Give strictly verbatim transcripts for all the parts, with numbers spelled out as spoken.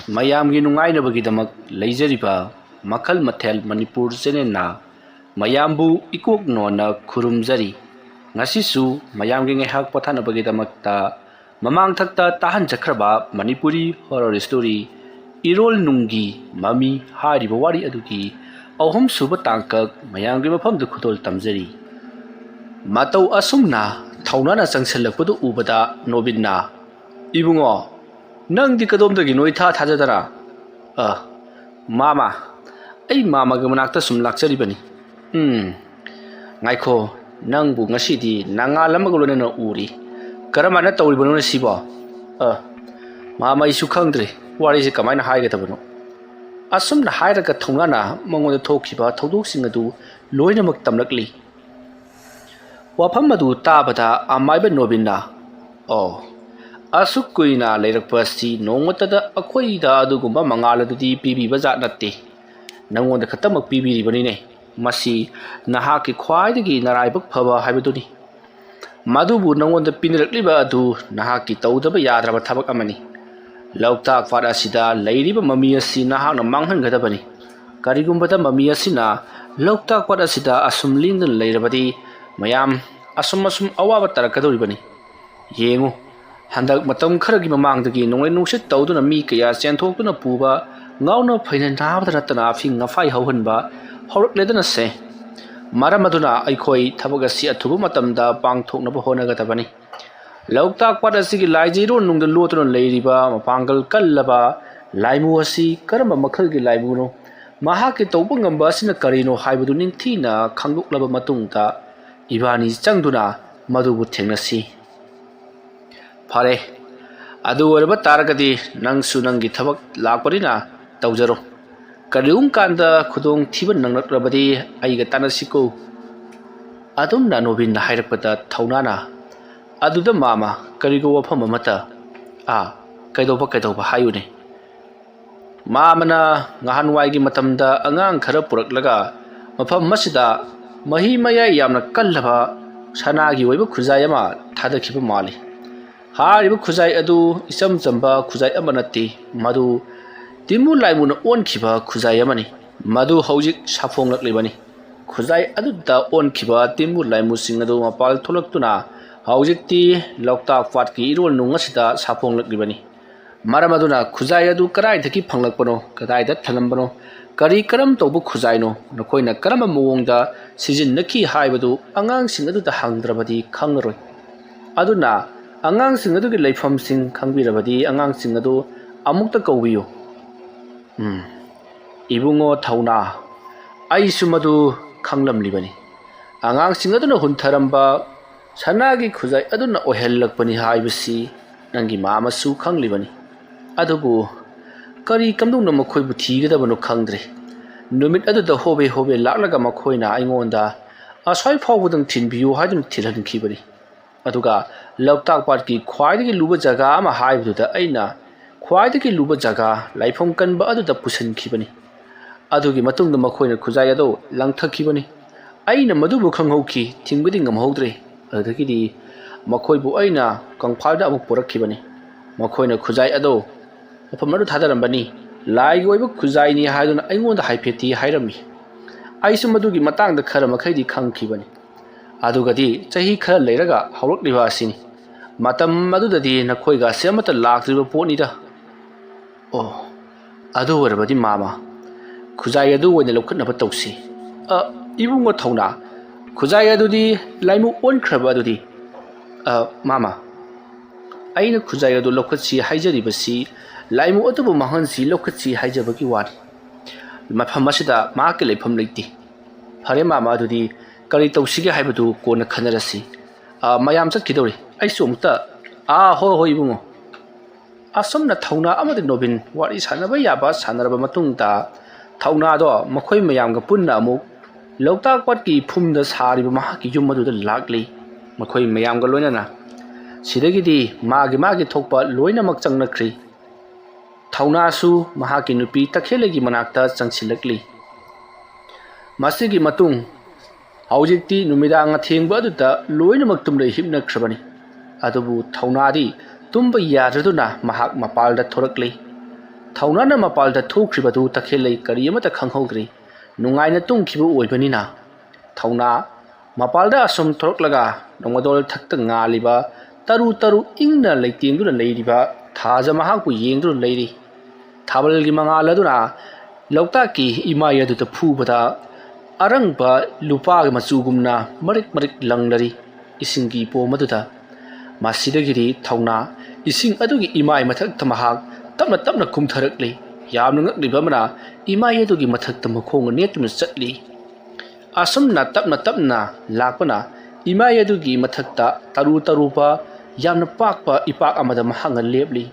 ꯃꯌꯥꯝꯒꯤ ꯅꯨꯡꯉꯥꯏꯅꯕꯒꯤꯗꯃꯛ ꯂꯩꯖꯔꯤꯕ ꯃꯈꯜ ꯃꯊꯦꯜ ꯃꯅꯤꯄꯨꯔ ꯆꯦꯅꯦꯜꯅ ꯃꯌꯥꯝꯕꯨ ꯏꯀꯣꯛ ꯅꯣꯟꯅ ꯈꯨꯔꯨꯝꯖꯔꯤ꯫ ꯉꯁꯤꯁꯨ ꯃꯌꯥꯝꯒꯤ ꯉꯥꯏꯍꯥꯛ ꯄꯣꯊꯥꯅꯕꯒꯤꯗꯃꯛꯇ ꯃꯃꯥꯡꯊꯛꯇ ꯇꯥꯍꯟꯖꯈ꯭ꯔꯕ ꯃꯅꯤꯄꯨꯔꯤ ꯍꯣꯔꯔ ꯁ꯭ꯇꯣꯔꯤ ꯏꯔꯣꯜ ꯅꯨꯡꯒꯤ ꯃꯃꯤ ꯍꯥꯏꯔꯤꯕ ꯋꯥꯔꯤ ꯑꯗꯨꯒꯤ ꯑꯍꯨꯝꯁꯨꯕ ꯇꯥꯡꯀꯛ ꯃꯌꯥꯝꯒꯤ ꯃꯐꯝꯗ ꯈꯨꯗꯣꯜ ꯇꯝꯖꯔꯤ꯫ ꯃꯇꯧ ꯑꯁꯨꯝꯅ ꯊꯧꯅꯥꯅ ꯆꯪꯁꯤꯜꯂꯛꯄꯗꯨ ꯎꯕꯗ ꯅꯣꯕꯤꯟꯅ, "ꯏꯕꯨꯡꯉꯣ, ꯅꯪꯗꯤ ꯀꯗꯣꯝꯗꯒꯤꯅꯣ ꯏꯊꯥ ꯊꯥꯖꯗꯅ?" "ꯑ, ꯃꯥꯃ, ꯑꯩ ꯃꯥꯃꯒꯤ ꯃꯅꯥꯛꯇ ꯁꯨꯝ ꯂꯥꯛꯆꯔꯤꯕꯅꯤ꯫" "ꯎꯝ, ꯉꯥꯏꯈꯣ, ꯅꯪꯕꯨ ꯉꯁꯤꯗꯤ ꯅꯉꯥꯜ ꯑꯃꯒ ꯂꯣꯏꯅꯅ ꯎꯔꯤ꯫ ꯀꯔꯝꯍꯥꯏꯅ ꯇꯧꯔꯤꯕꯅꯣꯅꯦ ꯁꯤꯕꯣ?" "ꯑ, ꯃꯥꯃ, ꯑꯩꯁꯨ ꯈꯪꯗ꯭ꯔꯦ, ꯋꯥꯔꯤꯁꯦ ꯀꯃꯥꯏꯅ ꯍꯥꯏꯒꯗꯕꯅꯣ꯫" ꯑꯁꯨꯝꯅ ꯍꯥꯏꯔꯒ ꯊꯧꯅꯥꯅ ꯃꯉꯣꯟꯗ ꯊꯣꯛꯈꯤꯕ ꯊꯧꯗꯣꯛꯁꯤꯡ ꯑꯗꯨ ꯂꯣꯏꯅꯃꯛ ꯇꯝꯂꯛꯂꯤ꯫ ꯋꯥꯐꯝ ꯑꯗꯨ ꯇꯥꯕꯗ ꯑꯃꯥꯏꯕ ꯅꯣꯕꯤꯟꯅ, "ꯑꯣ, ꯑꯁꯨꯛ ꯀꯨꯏꯅ ꯂꯩꯔꯛꯄ ꯑꯁꯤ ꯅꯣꯡꯃꯇꯗ ꯑꯩꯈꯣꯏꯗ ꯑꯗꯨꯒꯨꯝꯕ ꯃꯉꯥꯜ ꯑꯗꯨꯗꯤ ꯄꯤꯕꯤꯕ ꯖꯥꯠ ꯅꯠꯇꯦ꯫ ꯅꯉꯣꯟꯗ ꯈꯛꯇꯃꯛ ꯄꯤꯕꯤꯔꯤꯕꯅꯤꯅꯦ꯫ ꯃꯁꯤ ꯅꯍꯥꯛꯀꯤ ꯈ꯭ꯋꯥꯏꯗꯒꯤ ꯅꯔꯥꯏꯕꯛ ꯐꯕ ꯍꯥꯏꯕꯗꯨꯅꯤ꯫ ꯃꯗꯨꯕꯨ ꯅꯉꯣꯟꯗ ꯄꯤꯅꯔꯛꯂꯤꯕ ꯑꯗꯨ ꯅꯍꯥꯛꯀꯤ ꯇꯧꯗꯕ ꯌꯥꯗ꯭ꯔꯕ ꯊꯕꯛ ꯑꯃꯅꯤ꯫ ꯂꯣꯛꯇꯥꯛ ꯄꯥꯠ ꯑꯁꯤꯗ ꯂꯩꯔꯤꯕ ꯃꯃꯤ ꯑꯁꯤ ꯅꯍꯥꯛꯅ ꯃꯥꯡꯍꯟꯒꯗꯕꯅꯤ꯫ ꯀꯔꯤꯒꯨꯝꯕꯗ ꯃꯃꯤ ꯑꯁꯤꯅ ꯂꯣꯛꯇꯥꯛ ꯄꯥꯠ ꯑꯁꯤꯗ ꯑꯁꯨꯝ ꯂꯦꯡꯗꯨꯅ ꯂꯩꯔꯕꯗꯤ ꯃꯌꯥꯝ ꯑꯁꯨꯝ ꯑꯁꯨꯝ ꯑꯋꯥꯕ ꯇꯥꯔꯛꯀꯗꯧꯔꯤꯕꯅꯤ꯫ ꯌꯦꯡꯉꯨ, ꯍꯟꯗꯛ ꯃꯇꯝ ꯈꯔꯒꯤ ꯃꯃꯥꯡꯗꯒꯤ ꯅꯣꯡꯂꯩ ꯅꯨꯡꯁꯤꯠ ꯇꯧꯗꯨꯅ ꯃꯤ ꯀꯌꯥ ꯆꯦꯟꯊꯣꯛꯇꯨꯅ ꯄꯨꯕ, ꯉꯥꯎꯅ ꯐꯩꯅ ꯅꯥꯕꯗ ꯅꯠꯇꯅ ꯑꯐꯤꯡ ꯑꯐꯥꯏ ꯍꯧꯍꯟꯕ ꯍꯧꯔꯛꯂꯦꯗꯅꯁꯦ꯫ ꯃꯔꯝ ꯑꯗꯨꯅ ꯑꯩꯈꯣꯏ ꯊꯕꯛ ꯑꯁꯤ ꯑꯊꯨꯕ ꯃꯇꯝꯗ ꯄꯥꯡꯊꯣꯛꯅꯕ ꯍꯣꯠꯅꯒꯗꯕꯅꯤ꯫ ꯂꯣꯛꯇꯥꯛ ꯄꯥꯠ ꯑꯁꯤꯒꯤ ꯂꯥꯏꯖ ꯏꯔꯣꯟ ꯅꯨꯡꯗ ꯂꯣꯠꯇꯨꯅ ꯂꯩꯔꯤꯕ ꯃꯄꯥꯡꯒꯜ ꯀꯜꯂꯕ ꯂꯥꯏꯃꯨ ꯑꯁꯤ ꯀꯔꯝꯕ ꯃꯈꯜꯒꯤ ꯂꯥꯏꯃꯨꯅꯣ? ꯃꯍꯥꯛꯀꯤ ꯇꯧꯕ ꯉꯝꯕ ꯑꯁꯤꯅ ꯀꯔꯤꯅꯣ ꯍꯥꯏꯕꯗꯨ ꯅꯤꯡꯊꯤꯅ ꯈꯪꯗꯣꯛꯂꯕ ꯃꯇꯨꯡꯗ ꯏꯕꯥꯅꯤ ꯆꯪꯗꯨꯅ ꯃꯗꯨꯕꯨ ꯊꯦꯡꯅꯁꯤ꯫ ꯐꯔꯦ, ꯑꯗꯨ ꯑꯣꯏꯔꯕ ꯇꯥꯔꯒꯗꯤ ꯅꯪꯁꯨ ꯅꯪꯒꯤ ꯊꯕꯛ ꯂꯥꯛꯄꯅꯤꯅ ꯇꯧꯖꯔꯣ꯫ ꯀꯔꯤꯒꯨꯝꯕ ꯀꯥꯟꯗ ꯈꯨꯗꯣꯡ ꯊꯤꯕ ꯅꯪꯂꯛꯂꯕꯗꯤ ꯑꯩꯒ ꯇꯥꯟꯅꯁꯤꯀꯣ꯫" ꯑꯗꯨꯝꯅ ꯅꯣꯕꯤꯟꯅ ꯍꯥꯏꯔꯛꯄꯗ ꯊꯧꯅꯥꯅ, "ꯑꯗꯨꯗ ꯃꯥꯃ, ꯀꯔꯤꯒꯨꯝꯕ ꯋꯥꯐꯝ ꯑꯃꯠꯇ꯫" "ꯑꯥ, ꯀꯩꯗꯧꯕ, ꯀꯩꯗꯧꯕ ꯍꯥꯏꯌꯨꯅꯦ꯫" ꯃꯥꯃꯅ ꯉꯍꯥꯟꯋꯥꯏꯒꯤ ꯃꯇꯝꯗ ꯑꯉꯥꯡ ꯈꯔ ꯄꯨꯔꯛꯂꯒ ꯃꯐꯝ ꯑꯁꯤꯗ ꯃꯍꯤ ꯃꯌꯥꯏ ꯌꯥꯝꯅ ꯀꯜꯂꯕ ꯁꯅꯥꯒꯤ ꯑꯣꯏꯕ ꯈꯨꯖꯥꯏ ꯑꯃ ꯊꯥꯗꯈꯤꯕ ꯃꯥꯜꯂꯤ꯫ ꯍꯥꯏꯔꯤꯕ ꯈꯨꯖꯥꯏ ꯑꯗꯨ ꯏꯆꯝ ꯆꯝꯕ ꯈꯨꯖꯥꯏ ꯑꯃ ꯅꯠꯇꯦ, ꯃꯗꯨ ꯇꯤꯟꯃꯨ ꯂꯥꯏꯃꯨꯅ ꯑꯣꯟꯈꯤꯕ ꯈꯨꯖꯥꯏ ꯑꯃꯅꯤ꯫ ꯃꯗꯨ ꯍꯧꯖꯤꯛ ꯁꯥꯐꯣꯡꯂꯛꯂꯤꯕꯅꯤ꯫ ꯈꯨꯖꯥꯏ ꯑꯗꯨꯗ ꯑꯣꯟꯈꯤꯕ ꯇꯤꯟꯃꯨ ꯂꯥꯏꯃꯨꯁꯤꯡ ꯑꯗꯨ ꯃꯄꯥꯜ ꯊꯣꯛꯂꯛꯇꯨꯅ ꯍꯧꯖꯤꯛꯇꯤ ꯂꯣꯛꯇꯥꯛ ꯄꯥꯠꯀꯤ ꯏꯔꯣꯜ ꯅꯨꯡ ꯑꯁꯤꯗ ꯁꯥꯐꯣꯡꯂꯛꯂꯤꯕꯅꯤ꯫ ꯃꯔꯝ ꯑꯗꯨꯅ ꯈꯨꯖꯥꯏ ꯑꯗꯨ ꯀꯗꯥꯏꯗꯒꯤ ꯐꯪꯂꯛꯄꯅꯣ, ꯀꯗꯥꯏꯗ ꯊꯅꯝꯕꯅꯣ, ꯀꯔꯤ ꯀꯔꯝ ꯇꯧꯕ ꯈꯨꯖꯥꯏꯅꯣ, ꯅꯈꯣꯏꯅ ꯀꯔꯝꯕ ꯃꯑꯣꯡꯗ ꯁꯤꯖꯤꯟꯅꯈꯤ ꯍꯥꯏꯕꯗꯨ ꯑꯉꯥꯡꯁꯤꯡ ꯑꯗꯨꯗ ꯍꯪꯗ꯭ꯔꯕꯗꯤ ꯈꯪꯂꯔꯣꯏ꯫ ꯑꯗꯨꯅ ꯑꯉꯥꯡꯁꯤꯡ ꯑꯗꯨꯒꯤ ꯂꯩꯐꯝꯁꯤꯡ ꯈꯪꯕꯤꯔꯕꯗꯤ ꯑꯉꯥꯡꯁꯤꯡ ꯑꯗꯨ ꯑꯃꯨꯛꯇ ꯀꯧꯕꯤꯌꯨ꯫ ꯎꯝ, ꯏꯕꯨꯡꯉꯣ ꯊꯧꯅꯥ, ꯑꯩꯁꯨ ꯃꯗꯨ ꯈꯪꯂꯝꯂꯤꯕꯅꯤ꯫ ꯑꯉꯥꯡꯁꯤꯡ ꯑꯗꯨꯅ ꯍꯨꯟꯊꯔꯝꯕ ꯁꯅꯥꯒꯤ ꯈꯨꯖꯥꯏ ꯑꯗꯨꯅ ꯑꯣꯏꯍꯜꯂꯛꯄꯅꯤ ꯍꯥꯏꯕꯁꯤ ꯅꯪꯒꯤ ꯃꯥꯃꯁꯨ ꯈꯪꯂꯤꯕꯅꯤ꯫ ꯑꯗꯨꯕꯨ ꯀꯔꯤ ꯀꯝꯗꯧꯅ ꯃꯈꯣꯏꯕꯨ ꯊꯤꯒꯗꯕꯅꯣ ꯈꯪꯗ꯭ꯔꯦ꯫ ꯅꯨꯃꯤꯠ ꯑꯗꯨꯗ ꯍꯣꯕꯦ ꯍꯣꯕꯦ ꯂꯥꯛꯂꯒ ꯃꯈꯣꯏꯅ ꯑꯩꯉꯣꯟꯗ ꯑꯁ꯭ꯋꯥꯏ ꯐꯥꯎꯕꯗꯪ ꯊꯤꯟꯕꯤꯌꯨ ꯍꯥꯏꯗꯨꯅ ꯊꯤꯜꯍꯟꯈꯤꯕꯅꯤ꯫ ꯑꯗꯨꯒ ꯂꯣꯛꯇꯥꯛ ꯄꯥꯠꯀꯤ ꯈ꯭ꯋꯥꯏꯗꯒꯤ ꯂꯨꯕ ꯖꯒꯥ ꯑꯃ ꯍꯥꯏꯕꯗꯨꯗ ꯑꯩꯅ ꯈ꯭ꯋꯥꯏꯗꯒꯤ ꯂꯨꯕ ꯖꯒꯥ, ꯂꯥꯏꯐꯝ ꯀꯟꯕ ꯑꯗꯨꯗ ꯄꯨꯁꯤꯟꯈꯤꯕꯅꯤ꯫ ꯑꯗꯨꯒꯤ ꯃꯇꯨꯡꯗ ꯃꯈꯣꯏꯅ ꯈꯨꯖꯥꯏ ꯑꯗꯨ ꯂꯪꯊꯈꯤꯕꯅꯤ꯫ ꯑꯩꯅ ꯃꯗꯨꯕꯨ ꯈꯪꯍꯧꯈꯤ, ꯊꯤꯡꯕꯗꯤ ꯉꯝꯍꯧꯗ꯭ꯔꯦ꯫ ꯑꯗꯨꯗꯒꯤꯗꯤ ꯃꯈꯣꯏꯕꯨ ꯑꯩꯅ ꯀꯪꯐꯥꯜꯗ ꯑꯃꯨꯛ ꯄꯨꯔꯛꯈꯤꯕꯅꯤ꯫ ꯃꯈꯣꯏꯅ ꯈꯨꯖꯥꯏ ꯑꯗꯨ ꯃꯐꯝ ꯑꯗꯨ ꯊꯥꯗꯔꯝꯕꯅꯤ꯫ ꯂꯥꯏꯒꯤ ꯑꯣꯏꯕ ꯈꯨꯖꯥꯏꯅꯤ ꯍꯥꯏꯗꯨꯅ ꯑꯩꯉꯣꯟꯗ ꯍꯥꯏꯐꯦꯠꯇꯤ ꯍꯥꯏꯔꯝꯃꯤ꯫ ꯑꯩꯁꯨ ꯃꯗꯨꯒꯤ ꯃꯇꯥꯡꯗ ꯈꯔ ꯃꯈꯩꯗꯤ ꯈꯪꯈꯤꯕꯅꯤ꯫ ꯑꯗꯨꯒꯗꯤ ꯆꯍꯤ ꯈꯔ ꯂꯩꯔꯒ ꯍꯧꯔꯛꯂꯤꯕ ꯑꯁꯤꯅꯤ꯫ ꯃꯇꯝ ꯑꯗꯨꯗꯗꯤ ꯅꯈꯣꯏꯒꯁꯦ ꯑꯃꯠꯇ ꯂꯥꯛꯇ꯭ꯔꯤꯕ ꯄꯣꯠꯅꯤꯗ꯫ ꯑꯣ, ꯑꯗꯨ ꯑꯣꯏꯔꯕꯗꯤ ꯃꯥꯃ, ꯈꯨꯖꯥꯏ ꯑꯗꯨ ꯑꯣꯏꯅ ꯂꯧꯈꯠꯅꯕ ꯇꯧꯁꯤ꯫ ꯑ, ꯏꯕꯨꯡꯉꯣ ꯊꯧꯅꯥ, ꯈꯨꯖꯥꯏ ꯑꯗꯨꯗꯤ ꯂꯥꯏꯃꯨ ꯑꯣꯟꯈ꯭ꯔꯕ ꯑꯗꯨꯗꯤ? ꯑ, ꯃꯥꯃ, ꯑꯩꯅ ꯈꯨꯖꯥꯏ ꯑꯗꯨ ꯂꯧꯈꯠꯁꯤ ꯍꯥꯏꯖꯔꯤꯕꯁꯤ ꯂꯥꯏꯃꯨ ꯑꯗꯨꯕꯨ ꯃꯥꯡꯍꯟꯁꯤ ꯂꯧꯈꯠꯁꯤ ꯍꯥꯏꯖꯕꯒꯤ ꯋꯥꯅꯤ꯫ ꯃꯐꯝ ꯑꯁꯤꯗ ꯃꯍꯥꯛꯀꯤ ꯂꯩꯐꯝ ꯂꯩꯇꯦ꯫ ꯐꯔꯦ ꯃꯥꯃ, ꯑꯗꯨꯗꯤ ꯀꯔꯤ ꯇꯧꯁꯤꯒꯦ ꯍꯥꯏꯕꯗꯨ ꯀꯣꯟꯅ ꯈꯟꯅꯔꯁꯤ꯫ ꯑ, ꯃꯌꯥꯝ ꯆꯠꯈꯤꯗꯧꯔꯤ꯫ ꯑꯩꯁꯨ ꯑꯃꯨꯛꯇ, ꯑꯥ, ꯍꯣꯏ, ꯍꯣꯏ, ꯏꯕꯨꯡꯉꯣ꯫ ꯑꯁꯨꯝꯅ ꯊꯧꯅꯥ ꯑꯃꯗꯤ ꯅꯣꯕꯤꯟ ꯋꯥꯔꯤ ꯁꯥꯟꯅꯕ ꯌꯥꯕ ꯁꯥꯟꯅꯔꯕ ꯃꯇꯨꯡꯗ, ꯊꯧꯅꯥꯗꯣ ꯃꯈꯣꯏ ꯃꯌꯥꯝꯒ ꯄꯨꯟꯅ ꯑꯃꯨꯛ ꯂꯣꯛꯇꯥꯛ ꯄꯥꯠꯀꯤ ꯏꯐꯨꯝꯗ ꯁꯥꯔꯤꯕ ꯃꯍꯥꯛꯀꯤ ꯌꯨꯝ ꯑꯗꯨꯗ ꯂꯥꯛꯂꯤ, ꯃꯈꯣꯏ ꯃꯌꯥꯝꯒ ꯂꯣꯏꯅꯅ꯫ ꯁꯤꯗꯒꯤꯗꯤ ꯃꯥꯒꯤ ꯃꯥꯒꯤ ꯊꯣꯛꯄ ꯂꯣꯏꯅꯃꯛ ꯆꯪꯅꯈ꯭ꯔꯤ꯫ ꯊꯧꯅꯥꯁꯨ ꯃꯍꯥꯛꯀꯤ ꯅꯨꯄꯤ ꯇꯈꯦꯜꯂꯩꯒꯤ ꯃꯅꯥꯛꯇ ꯆꯪꯁꯤꯜꯂꯛꯂꯤ꯫ ꯃꯁꯤꯒꯤ ꯃꯇꯨꯡ ꯍꯧꯖꯤꯛꯇꯤ ꯅꯨꯃꯤꯗꯥꯡ ꯑꯊꯦꯡꯕ ꯑꯗꯨꯗ ꯂꯣꯏꯅꯃꯛ ꯇꯨꯝꯂꯩ ꯍꯤꯞꯅꯈ꯭ꯔꯕꯅꯤ꯫ ꯑꯗꯨꯕꯨ ꯊꯧꯅꯥꯗꯤ ꯇꯨꯝꯕ ꯌꯥꯗ꯭ꯔꯗꯨꯅ ꯃꯍꯥꯛ ꯃꯄꯥꯜꯗ ꯊꯣꯔꯛꯂꯤ꯫ ꯊꯧꯅꯥꯅ ꯃꯄꯥꯜꯗ ꯊꯣꯛꯈ꯭ꯔꯤꯕꯗꯨ ꯇꯈꯦꯜꯂꯩ ꯀꯔꯤ ꯑꯃꯠꯇ ꯈꯪꯍꯧꯗ꯭ꯔꯤ꯫ ꯅꯨꯡꯉꯥꯏꯅ ꯇꯨꯝꯈꯤꯕ ꯑꯣꯏꯕꯅꯤꯅ ꯊꯧꯅꯥ ꯃꯄꯥꯜꯗ ꯑꯁꯨꯝ ꯊꯣꯔꯛꯂꯒ ꯅꯣꯡꯃꯗꯣꯜ ꯊꯛꯇ ꯉꯥꯜꯂꯤꯕ ꯇꯔꯨ ꯇꯔꯨ ꯏꯪꯅ ꯂꯩꯇꯦꯡꯗꯨꯅ ꯂꯩꯔꯤꯕ ꯊꯥꯖ ꯃꯍꯥꯛꯄꯨ ꯌꯦꯡꯗꯨꯅ ꯂꯩꯔꯤ꯫ ꯊꯥꯕꯜꯒꯤ ꯃꯉꯥꯜ ꯑꯗꯨꯅ ꯂꯣꯛꯇꯥꯛꯀꯤ ꯏꯃꯥꯏ ꯑꯗꯨꯗ ꯐꯨꯕꯗ ꯑꯔꯪꯕ ꯂꯨꯄꯥꯒꯤ ꯃꯆꯨꯒꯨꯝꯅ ꯃꯔꯤꯛ ꯃꯔꯤꯛ ꯂꯪꯂꯔꯤ ꯏꯁꯤꯡꯒꯤ ꯄꯣꯝ ꯑꯗꯨꯗ꯫ ꯃꯁꯤꯗꯒꯤꯗꯤ ꯊꯧꯅꯥ ꯏꯁꯤꯡ ꯑꯗꯨꯒꯤ ꯏꯃꯥꯏ ꯃꯊꯛꯇ ꯃꯍꯥꯛ ꯇꯞꯅ ꯇꯞꯅ ꯀꯨꯝꯊꯔꯛꯂꯤ꯫ ꯌꯥꯝꯅ ꯉꯛꯂꯤꯕ ꯑꯃꯅ ꯏꯃꯥꯏ ꯑꯗꯨꯒꯤ ꯃꯊꯛꯇ ꯃꯈꯣꯡ ꯅꯦꯠꯇꯨꯅ ꯆꯠꯂꯤ꯫ ꯑꯁꯨꯝꯅ ꯇꯞꯅ ꯇꯞꯅ ꯂꯥꯛꯄꯅ ꯏꯃꯥꯏ ꯑꯗꯨꯒꯤ ꯃꯊꯛꯇ ꯇꯔꯨ ꯇꯔꯨꯕ ꯌꯥꯝꯅ ꯄꯥꯛꯄ ꯏꯄꯥꯛ ꯑꯃꯗ ꯃꯍꯥꯛꯅ ꯂꯦꯞꯂꯤ꯫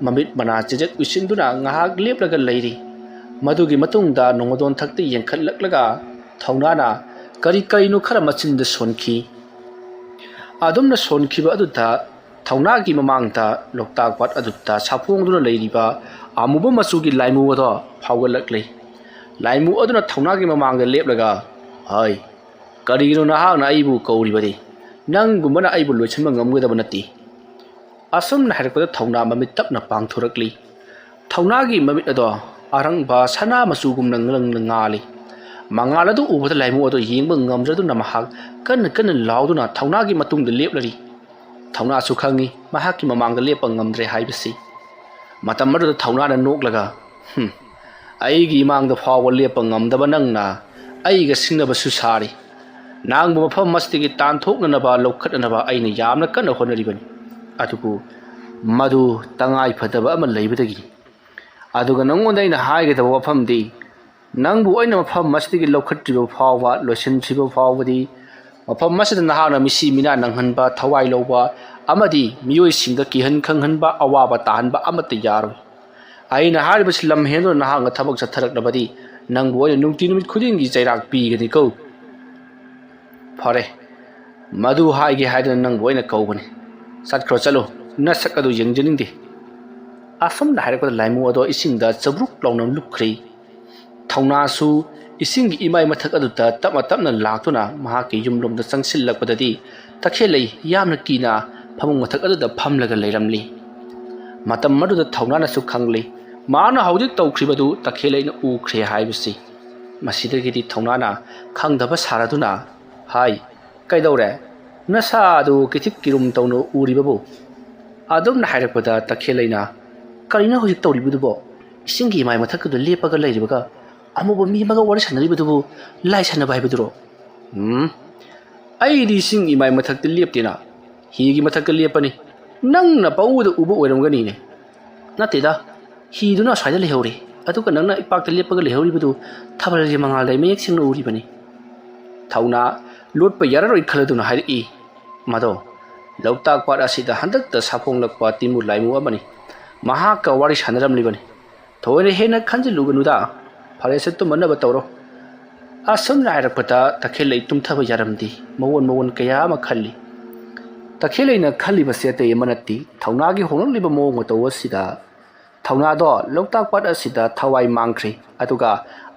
ꯃꯃꯤꯠ ꯃꯅꯥ ꯆꯦꯖꯦꯠ ꯎꯏꯁꯤꯟꯗꯨꯅ ꯉꯥꯏꯍꯥꯛ ꯂꯦꯞꯂꯒ ꯂꯩꯔꯤ꯫ ꯃꯗꯨꯒꯤ ꯃꯇꯨꯡꯗ ꯅꯣꯡꯃꯗꯣꯟ ꯊꯛꯇ ꯌꯦꯡꯈꯠꯂꯛꯂꯒ ꯊꯧꯅꯥꯅ ꯀꯔꯤ ꯀꯔꯤꯅꯣ ꯈꯔ ꯃꯆꯤꯟꯗ ꯁꯣꯟꯈꯤ꯫ ꯑꯗꯨꯝꯅ ꯁꯣꯟꯈꯤꯕ ꯑꯗꯨꯗ ꯊꯧꯅꯥꯒꯤ ꯃꯃꯥꯡꯗ ꯂꯣꯛꯇꯥꯛ ꯄꯥꯠ ꯑꯗꯨꯗ ꯁꯥꯐꯣꯡꯗꯨꯅ ꯂꯩꯔꯤꯕ ꯑꯃꯨꯕ ꯃꯆꯨꯒꯤ ꯂꯥꯏꯃꯨ ꯑꯗꯣ ꯐꯥꯎꯒꯠꯂꯛꯂꯤ꯫ ꯂꯥꯏꯃꯨ ꯑꯗꯨꯅ ꯊꯧꯅꯥꯒꯤ ꯃꯃꯥꯡꯗ ꯂꯦꯞꯂꯒ, "ꯍꯩ, ꯀꯔꯤꯒꯤꯅꯣ ꯅꯍꯥꯛꯅ ꯑꯩꯕꯨ ꯀꯧꯔꯤꯕꯗꯤ? ꯅꯪꯒꯨꯝꯕꯅ ꯑꯩꯕꯨ ꯂꯣꯏꯁꯤꯟꯕ ꯉꯝꯒꯗꯕ ꯅꯠꯇꯦ"꯫ ꯑꯁꯨꯝꯅ ꯍꯥꯏꯔꯛꯄꯗ ꯊꯧꯅꯥ ꯃꯃꯤꯠ ꯇꯞꯅ ꯄꯥꯡꯊꯣꯔꯛꯂꯤ꯫ ꯊꯧꯅꯥꯒꯤ ꯃꯃꯤꯠ ꯑꯗꯣ ꯑꯔꯪꯕ ꯁꯅꯥ ꯃꯆꯨꯒꯨꯝꯅ ꯉꯥꯡꯅ ꯉꯥꯜꯂꯤ꯫ ꯃꯉꯥꯜ ꯑꯗꯨ ꯎꯕꯗ ꯂꯥꯏꯃꯨ ꯑꯗꯣ ꯌꯦꯡꯕ ꯉꯝꯗ꯭ꯔꯗꯨꯅ ꯃꯍꯥꯛ ꯀꯟꯅ ꯀꯟꯅ ꯂꯥꯎꯗꯨꯅ ꯊꯧꯅꯥꯒꯤ ꯃꯇꯨꯡꯗ ꯂꯦꯞꯂꯔꯤ꯫ ꯊꯧꯅꯥꯁꯨ ꯈꯪꯏ ꯃꯍꯥꯛꯀꯤ ꯃꯃꯥꯡꯗ ꯂꯦꯞꯄ ꯉꯝꯗ꯭ꯔꯦ ꯍꯥꯏꯕꯁꯤ꯫ ꯃꯇꯝ ꯑꯗꯨꯗ ꯊꯧꯅꯥꯅ ꯅꯣꯛꯂꯒ, "ꯍꯨꯝ, ꯑꯩꯒꯤ ꯏꯃꯥꯡꯗ ꯐꯥꯎꯕ ꯂꯦꯞꯄ ꯉꯝꯗꯕ ꯅꯪꯅ ꯑꯩꯒ ꯁꯤꯡꯅꯕꯁꯨ ꯁꯥꯔꯤ꯫ ꯅꯪꯕꯨ ꯃꯐꯝ ꯑꯁꯤꯗꯒꯤ ꯇꯥꯟꯊꯣꯛꯅꯅꯕ, ꯂꯧꯈꯠꯅꯅꯕ ꯑꯩꯅ ꯌꯥꯝꯅ ꯀꯟꯅ ꯍꯣꯠꯅꯔꯤꯕꯅꯤ꯫ ꯑꯗꯨꯕꯨ ꯃꯗꯨ ꯇꯉꯥꯏ ꯐꯗꯕ ꯑꯃ ꯂꯩꯕꯗꯒꯤ꯫ ꯑꯗꯨꯒ ꯅꯪꯉꯣꯟꯗ ꯑꯩꯅ ꯍꯥꯏꯒꯗꯕ ꯋꯥꯐꯝꯗꯤ, ꯅꯪꯕꯨ ꯑꯩꯅ ꯃꯐꯝ ꯑꯁꯤꯗꯒꯤ ꯂꯧꯈꯠꯇ꯭ꯔꯤꯕ ꯐꯥꯎꯕ, ꯂꯣꯏꯁꯤꯟꯗ꯭ꯔꯤꯕ ꯐꯥꯎꯕꯗꯤ, ꯃꯐꯝ ꯑꯁꯤꯗ ꯅꯍꯥꯛꯅ ꯃꯤꯁꯤ ꯃꯤꯅꯥ ꯅꯪꯍꯟꯕ, ꯊꯋꯥꯏ ꯂꯧꯕ ꯑꯃꯗꯤ ꯃꯤꯑꯣꯏꯁꯤꯡꯗ ꯀꯤꯍꯟ ꯈꯪꯍꯟꯕ, ꯑꯋꯥꯕ ꯇꯥꯍꯟꯕ ꯑꯃꯠꯇ ꯌꯥꯔꯣꯏ꯫ ꯑꯩꯅ ꯍꯥꯏꯔꯤꯕꯁꯤ ꯂꯝ ꯍꯦꯟꯗꯨꯅ ꯅꯍꯥꯛꯅ ꯊꯕꯛ ꯆꯠꯊꯔꯛꯂꯕꯗꯤ, ꯅꯪꯕꯨ ꯑꯩꯅ ꯅꯨꯡꯇꯤ ꯅꯨꯃꯤꯠ ꯈꯨꯗꯤꯡꯒꯤ ꯆꯩꯔꯥꯛ ꯄꯤꯒꯅꯤꯀꯣ"꯫ "ꯐꯔꯦ, ꯃꯗꯨ ꯍꯥꯏꯒꯦ ꯍꯥꯏꯗꯅ ꯅꯪꯕꯨ ꯑꯩꯅ ꯀꯧꯕꯅꯤ꯫ ꯆꯠꯈ꯭ꯔꯣ, ꯆꯠꯂꯣ, ꯅꯁꯛ ꯑꯗꯨ ꯌꯦꯡꯖꯅꯤꯡꯗꯦ"꯫ ꯑꯁꯨꯝꯅ ꯍꯥꯏꯔꯛꯄꯗ ꯂꯥꯏꯃꯨ ꯑꯗꯣ ꯏꯁꯤꯡꯗ ꯆꯕ꯭ꯔꯨꯛ ꯂꯥꯎꯅ ꯂꯨꯞꯈ꯭ꯔꯦ꯫ ꯊꯧꯅꯥꯁꯨ ꯏꯁꯤꯡꯒꯤ ꯏꯃꯥꯏ ꯃꯊꯛ ꯑꯗꯨꯗ ꯇꯞꯅ ꯇꯞꯅ ꯂꯥꯛꯇꯨꯅ ꯃꯍꯥꯛꯀꯤ ꯌꯨꯝꯂꯣꯝꯗ ꯆꯪꯁꯤꯜꯂꯛꯄꯗꯗꯤ ꯇꯈꯦꯜꯂꯩ ꯌꯥꯝꯅ ꯀꯤꯅ ꯐꯃꯨꯡ ꯃꯊꯛ ꯑꯗꯨꯗ ꯐꯝꯂꯒ ꯂꯩꯔꯝꯂꯤ꯫ ꯃꯇꯝ ꯑꯗꯨꯗ ꯊꯧꯅꯥꯅꯁꯨ ꯈꯪꯂꯤ꯫ ꯃꯍꯥꯛꯅ ꯍꯧꯖꯤꯛ ꯇꯧꯈ꯭ꯔꯤꯕꯗꯨ ꯇꯈꯦꯜꯂꯩꯅ ꯎꯈ꯭ꯔꯦ ꯍꯥꯏꯕꯁꯤ꯫ ꯃꯁꯤꯗꯒꯤꯗꯤ ꯊꯧꯅꯥꯅ ꯈꯪꯗꯕ ꯁꯥꯔꯗꯨꯅ, "ꯍꯥꯏ, ꯀꯩꯗꯧꯔꯦ? ꯅꯁꯥ ꯑꯗꯨ ꯀꯤꯊꯤꯛ ꯀꯤꯔꯨꯝ ꯇꯧꯅ ꯎꯔꯤꯕꯕꯨ?" ꯑꯗꯨꯝꯅ ꯍꯥꯏꯔꯛꯄꯗ ꯇꯈꯦꯜꯂꯩꯅ, "ꯀꯔꯤꯅꯣ ꯍꯧꯖꯤꯛ ꯇꯧꯔꯤꯕꯗꯨꯕꯣ? ꯏꯁꯤꯡꯒꯤ ꯏꯃꯥꯏ ꯃꯊꯛꯇꯨꯗ ꯂꯦꯞꯄꯒ ꯂꯩꯔꯤꯕꯒ ꯑꯃꯨꯕ ꯃꯤ ꯑꯃꯒ ꯋꯥꯔꯤ ꯁꯥꯟꯅꯔꯤꯕꯗꯨꯕꯨ ꯂꯥꯏ ꯁꯥꯟꯅꯕ ꯍꯥꯏꯕꯗꯨꯔꯣ?" "ꯎꯝ, ꯑꯩꯗꯤ ꯏꯁꯤꯡ ꯏꯃꯥꯏ ꯃꯊꯛꯇ ꯂꯦꯞꯇꯦꯅ, ꯍꯤꯒꯤ ꯃꯊꯛꯇ ꯂꯦꯞꯄꯅꯤ꯫ ꯅꯪꯅ ꯄꯪꯎꯗ ꯎꯕ ꯑꯣꯏꯔꯝꯒꯅꯤꯅꯦ꯫" "ꯅꯠꯇꯦꯗ, ꯍꯤꯗꯨꯅ ꯑꯁ꯭ꯋꯥꯏꯗ ꯂꯩꯍꯧꯔꯦ, ꯑꯗꯨꯒ ꯅꯪꯅ ꯏꯄꯥꯛꯇ ꯂꯦꯞꯄꯒ ꯂꯩꯍꯧꯔꯤꯕꯗꯨ ꯊꯥꯕꯜꯒꯤ ꯃꯉꯥꯜꯗ ꯑꯩ ꯃꯌꯦꯛ ꯁꯦꯡꯅ ꯎꯔꯤꯕꯅꯤ꯫" ꯊꯧꯅꯥ ꯂꯣꯠꯄ ꯌꯥꯔꯔꯣꯏ ꯈꯜꯂꯗꯨꯅ ꯍꯥꯏꯔꯛꯏ꯫ "ꯃꯗꯣ ꯂꯣꯛꯇꯥꯛ ꯄꯥꯠ ꯑꯁꯤꯗ ꯍꯟꯗꯛꯇ ꯁꯥꯐꯣꯡꯂꯛꯄ ꯇꯤꯟꯃꯨ ꯂꯥꯏꯃꯨ ꯑꯃꯅꯤ꯫ ꯃꯍꯥꯛꯀ ꯋꯥꯔꯤ ꯁꯥꯟꯅꯔꯝꯂꯤꯕꯅꯤ꯫ ꯊꯣꯏꯅ ꯍꯦꯟꯅ ꯈꯟꯖꯤꯜꯂꯨꯒꯅꯨꯗ꯫ ꯐꯔꯦꯁꯦ, ꯇꯨꯝꯃꯅꯕ ꯇꯧꯔꯣ꯫" ꯑꯁꯨꯝꯅ ꯍꯥꯏꯔꯛꯄꯗ ꯇꯈꯦꯜꯂꯩ ꯇꯨꯝꯊꯕ ꯌꯥꯔꯝꯗꯦ꯫ ꯃꯑꯣꯟ ꯃꯑꯣꯟ ꯀꯌꯥ ꯑꯃ ꯈꯜꯂꯤ꯫ ꯇꯈꯦꯜꯂꯩꯅ ꯈꯜꯂꯤꯕꯁꯦ ꯑꯇꯩ ꯑꯃ ꯅꯠꯇꯦ, ꯊꯧꯅꯥꯒꯤ ꯍꯣꯡꯂꯛꯂꯤꯕ ꯃꯑꯣꯡ ꯃꯇꯧ ꯑꯁꯤꯗ ꯊꯧꯅꯥꯗꯣ ꯂꯣꯛꯇꯥꯛ ꯄꯥꯠ ꯑꯁꯤꯗ ꯊꯋꯥꯏ ꯃꯥꯡꯈ꯭ꯔꯦ꯫ ꯑꯗꯨꯒ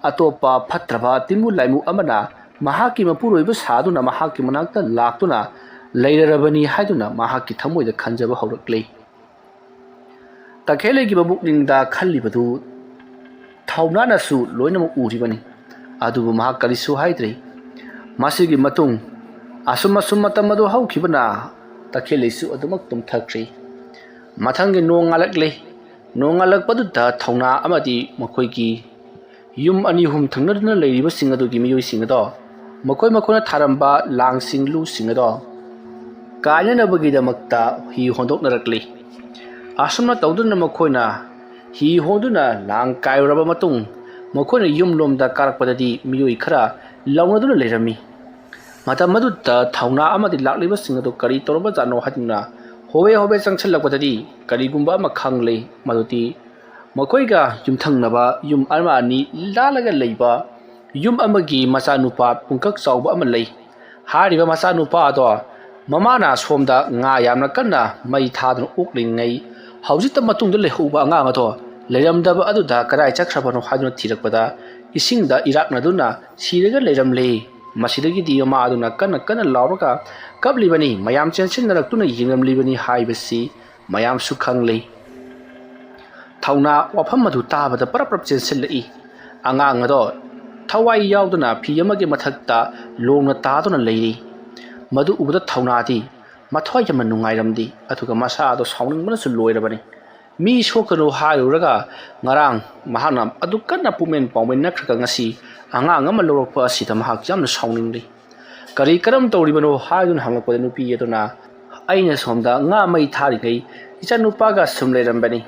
ꯑꯇꯣꯞꯄ ꯐꯠꯇ꯭ꯔꯕ ꯇꯤꯟꯃꯨ ꯂꯥꯏꯃꯨ ꯑꯃꯅ ꯃꯍꯥꯛꯀꯤ ꯃꯄꯨꯔꯣꯏꯕ ꯁꯥꯗꯨꯅ ꯃꯍꯥꯛꯀꯤ ꯃꯅꯥꯛꯇ ꯂꯥꯛꯇꯨꯅ ꯂꯩꯔꯔꯕꯅꯤ ꯍꯥꯏꯗꯨꯅ ꯃꯍꯥꯛꯀꯤ ꯊꯃꯣꯏꯗ ꯈꯟꯖꯕ ꯍꯧꯔꯛꯂꯦ꯫ ꯇꯈꯦꯜꯂꯩꯒꯤ ꯃꯕꯨꯛꯅꯤꯡꯗ ꯈꯜꯂꯤꯕꯗꯨ ꯊꯧꯅꯥꯅꯁꯨ ꯂꯣꯏꯅꯃꯛ ꯎꯔꯤꯕꯅꯤ꯫ ꯑꯗꯨꯕꯨ ꯃꯍꯥꯛ ꯀꯔꯤꯁꯨ ꯍꯥꯏꯗ꯭ꯔꯦ꯫ ꯃꯁꯤꯒꯤ ꯃꯇꯨꯡ ꯑꯁꯨꯝ ꯑꯁꯨꯝ ꯃꯇꯝ ꯑꯗꯨ ꯍꯧꯈꯤꯕꯅ ꯇꯈꯦꯜꯂꯩꯁꯨ ꯑꯗꯨꯃꯛ ꯇꯨꯝꯊꯈ꯭ꯔꯦ꯫ ꯃꯊꯪꯒꯤ ꯅꯣꯡ ꯉꯥꯜꯂꯛꯂꯦ꯫ ꯅꯣꯡ ꯉꯥꯜꯂꯛꯄꯗꯨꯗ ꯊꯧꯅꯥ ꯑꯃꯗꯤ ꯃꯈꯣꯏꯒꯤ ꯌꯨꯝ ꯑꯅꯤ ꯑꯍꯨꯝ ꯊꯪꯅꯗꯨꯅ ꯂꯩꯔꯤꯕꯁꯤꯡ ꯑꯗꯨꯒꯤ ꯃꯤꯑꯣꯏꯁꯤꯡ ꯑꯗꯣ, ꯃꯈꯣꯏ ꯃꯈꯣꯏꯅ ꯊꯥꯔꯝꯕ ꯂꯥꯡꯁꯤꯡ ꯂꯨꯁꯤꯡ ꯑꯗꯣ ꯀꯥꯏꯅꯅꯕꯒꯤꯗꯃꯛꯇ ꯍꯤ ꯍꯣꯟꯗꯣꯛꯅꯔꯛꯂꯤ꯫ ꯑꯁꯨꯝꯅ ꯇꯧꯗꯨꯅ ꯃꯈꯣꯏꯅ ꯍꯤ ꯍꯣꯟꯗꯨꯅ ꯂꯥꯡ ꯀꯥꯏꯔꯨꯔꯕ ꯃꯇꯨꯡ, ꯃꯈꯣꯏꯅ ꯌꯨꯝꯂꯣꯝꯗ ꯀꯥꯔꯛꯄꯗꯗꯤ ꯃꯤꯑꯣꯏ ꯈꯔ ꯂꯥꯎꯅꯗꯨꯅ ꯂꯩꯔꯝꯃꯤ꯫ ꯃꯇꯝ ꯑꯗꯨꯗ ꯊꯧꯅꯥ ꯑꯃꯗꯤ ꯂꯥꯛꯂꯤꯕꯁꯤꯡ ꯑꯗꯨ ꯀꯔꯤ ꯇꯧꯔꯕꯖꯥꯠꯅꯣ ꯍꯥꯏꯗꯨꯅ ꯍꯣꯕꯦ ꯍꯣꯕꯦ ꯆꯪꯁꯤꯜꯂꯛꯄꯗꯗꯤ ꯀꯔꯤꯒꯨꯝꯕ ꯑꯃ ꯈꯪꯂꯦ, ꯃꯗꯨꯗꯤ ꯃꯈꯣꯏꯒ ꯌꯨꯝꯊꯪꯅꯕ ꯌꯨꯝ ꯑꯃ ꯑꯅꯤ ꯂꯥꯜꯂꯒ ꯂꯩꯕ ꯌꯨꯝ ꯑꯃꯒꯤ ꯃꯆꯥꯅꯨꯄꯥ ꯄꯨꯡꯀꯛ ꯆꯥꯎꯕ ꯑꯃ ꯂꯩ꯫ ꯍꯥꯏꯔꯤꯕ ꯃꯆꯥꯅꯨꯄꯥ ꯑꯗꯣ ꯃꯃꯥꯅ ꯁꯣꯝꯗ ꯉꯥ ꯌꯥꯝꯅ ꯀꯟꯅ ꯃꯩ ꯊꯥꯗꯨꯅ ꯑꯣꯛꯂꯤꯉꯩ, ꯍꯧꯖꯤꯛꯇ ꯃꯇꯨꯡꯗ ꯂꯩꯍꯧꯕ ꯑꯉꯥꯡ ꯑꯗꯣ ꯂꯩꯔꯝꯗꯕ ꯑꯗꯨꯗ ꯀꯗꯥꯏ ꯆꯠꯈ꯭ꯔꯕꯅꯣ ꯍꯥꯏꯗꯨꯅ ꯊꯤꯔꯛꯄꯗ ꯏꯁꯤꯡꯗ ꯏꯔꯥꯛꯅꯗꯨꯅ ꯁꯤꯔꯒ ꯂꯩꯔꯝꯂꯦ꯫ ꯃꯁꯤꯗꯒꯤꯗꯤ ꯃꯃꯥ ꯑꯗꯨꯅ ꯀꯟꯅ ꯀꯟꯅ ꯂꯥꯎꯔꯒ ꯀꯞꯂꯤꯕꯅꯤ, ꯃꯌꯥꯝ ꯆꯦꯟꯁꯤꯟꯅꯔꯛꯇꯨꯅ ꯌꯦꯡꯂꯝꯂꯤꯕꯅꯤ ꯍꯥꯏꯕꯁꯤ ꯃꯌꯥꯝꯁꯨ ꯈꯪꯂꯦ꯫ ꯊꯧꯅꯥ ꯋꯥꯐꯝ ꯑꯗꯨ ꯇꯥꯕꯗ ꯄꯔꯞ ꯄꯔꯞ ꯆꯦꯟꯁꯤꯜꯂꯛꯏ꯫ ꯑꯉꯥꯡ ꯑꯗꯣ ꯊꯋꯥꯏ ꯌꯥꯎꯗꯅ ꯐꯤ ꯑꯃꯒꯤ ꯃꯊꯛꯇ ꯂꯣꯡꯅ ꯇꯥꯗꯨꯅ ꯂꯩꯔꯤ꯫ ꯃꯗꯨ ꯎꯕꯗ ꯊꯧꯅꯥꯗꯤ ꯃꯊ꯭ꯋꯥꯏ ꯌꯥꯝꯅ ꯅꯨꯡꯉꯥꯏꯔꯝꯗꯦ, ꯑꯗꯨꯒ ꯃꯁꯥ ꯑꯗꯣ ꯁꯥꯎꯅꯤꯡꯕꯅꯁꯨ ꯂꯣꯏꯔꯕꯅꯤ꯫ ꯃꯤ ꯁꯣꯛꯀꯅꯨ ꯍꯥꯏꯔꯨꯔꯒ ꯉꯔꯥꯡ ꯃꯍꯥꯛꯅ ꯑꯗꯨꯛ ꯀꯟꯅ ꯄꯨꯛꯃꯦꯟ ꯄꯥꯎꯃꯦꯟꯅꯈ꯭ꯔꯒ ꯉꯁꯤ ꯑꯉꯥꯡ ꯑꯃ ꯂꯧꯔꯛꯄ ꯑꯁꯤꯗ ꯃꯍꯥꯛ ꯌꯥꯝꯅ ꯁꯥꯎꯅꯤꯡꯂꯤ꯫ "ꯀꯔꯤ ꯀꯔꯝ ꯇꯧꯔꯤꯕꯅꯣ?" ꯍꯥꯏꯗꯨꯅ ꯍꯪꯂꯛꯄꯗ ꯅꯨꯄꯤ ꯑꯗꯨꯅ, "ꯑꯩꯅ ꯁꯣꯝꯗ ꯉꯥ ꯃꯩ ꯊꯥꯔꯤꯉꯩ ꯏꯆꯥꯅꯨꯄꯥꯒ ꯁꯨꯝ ꯂꯩꯔꯝꯕꯅꯤ,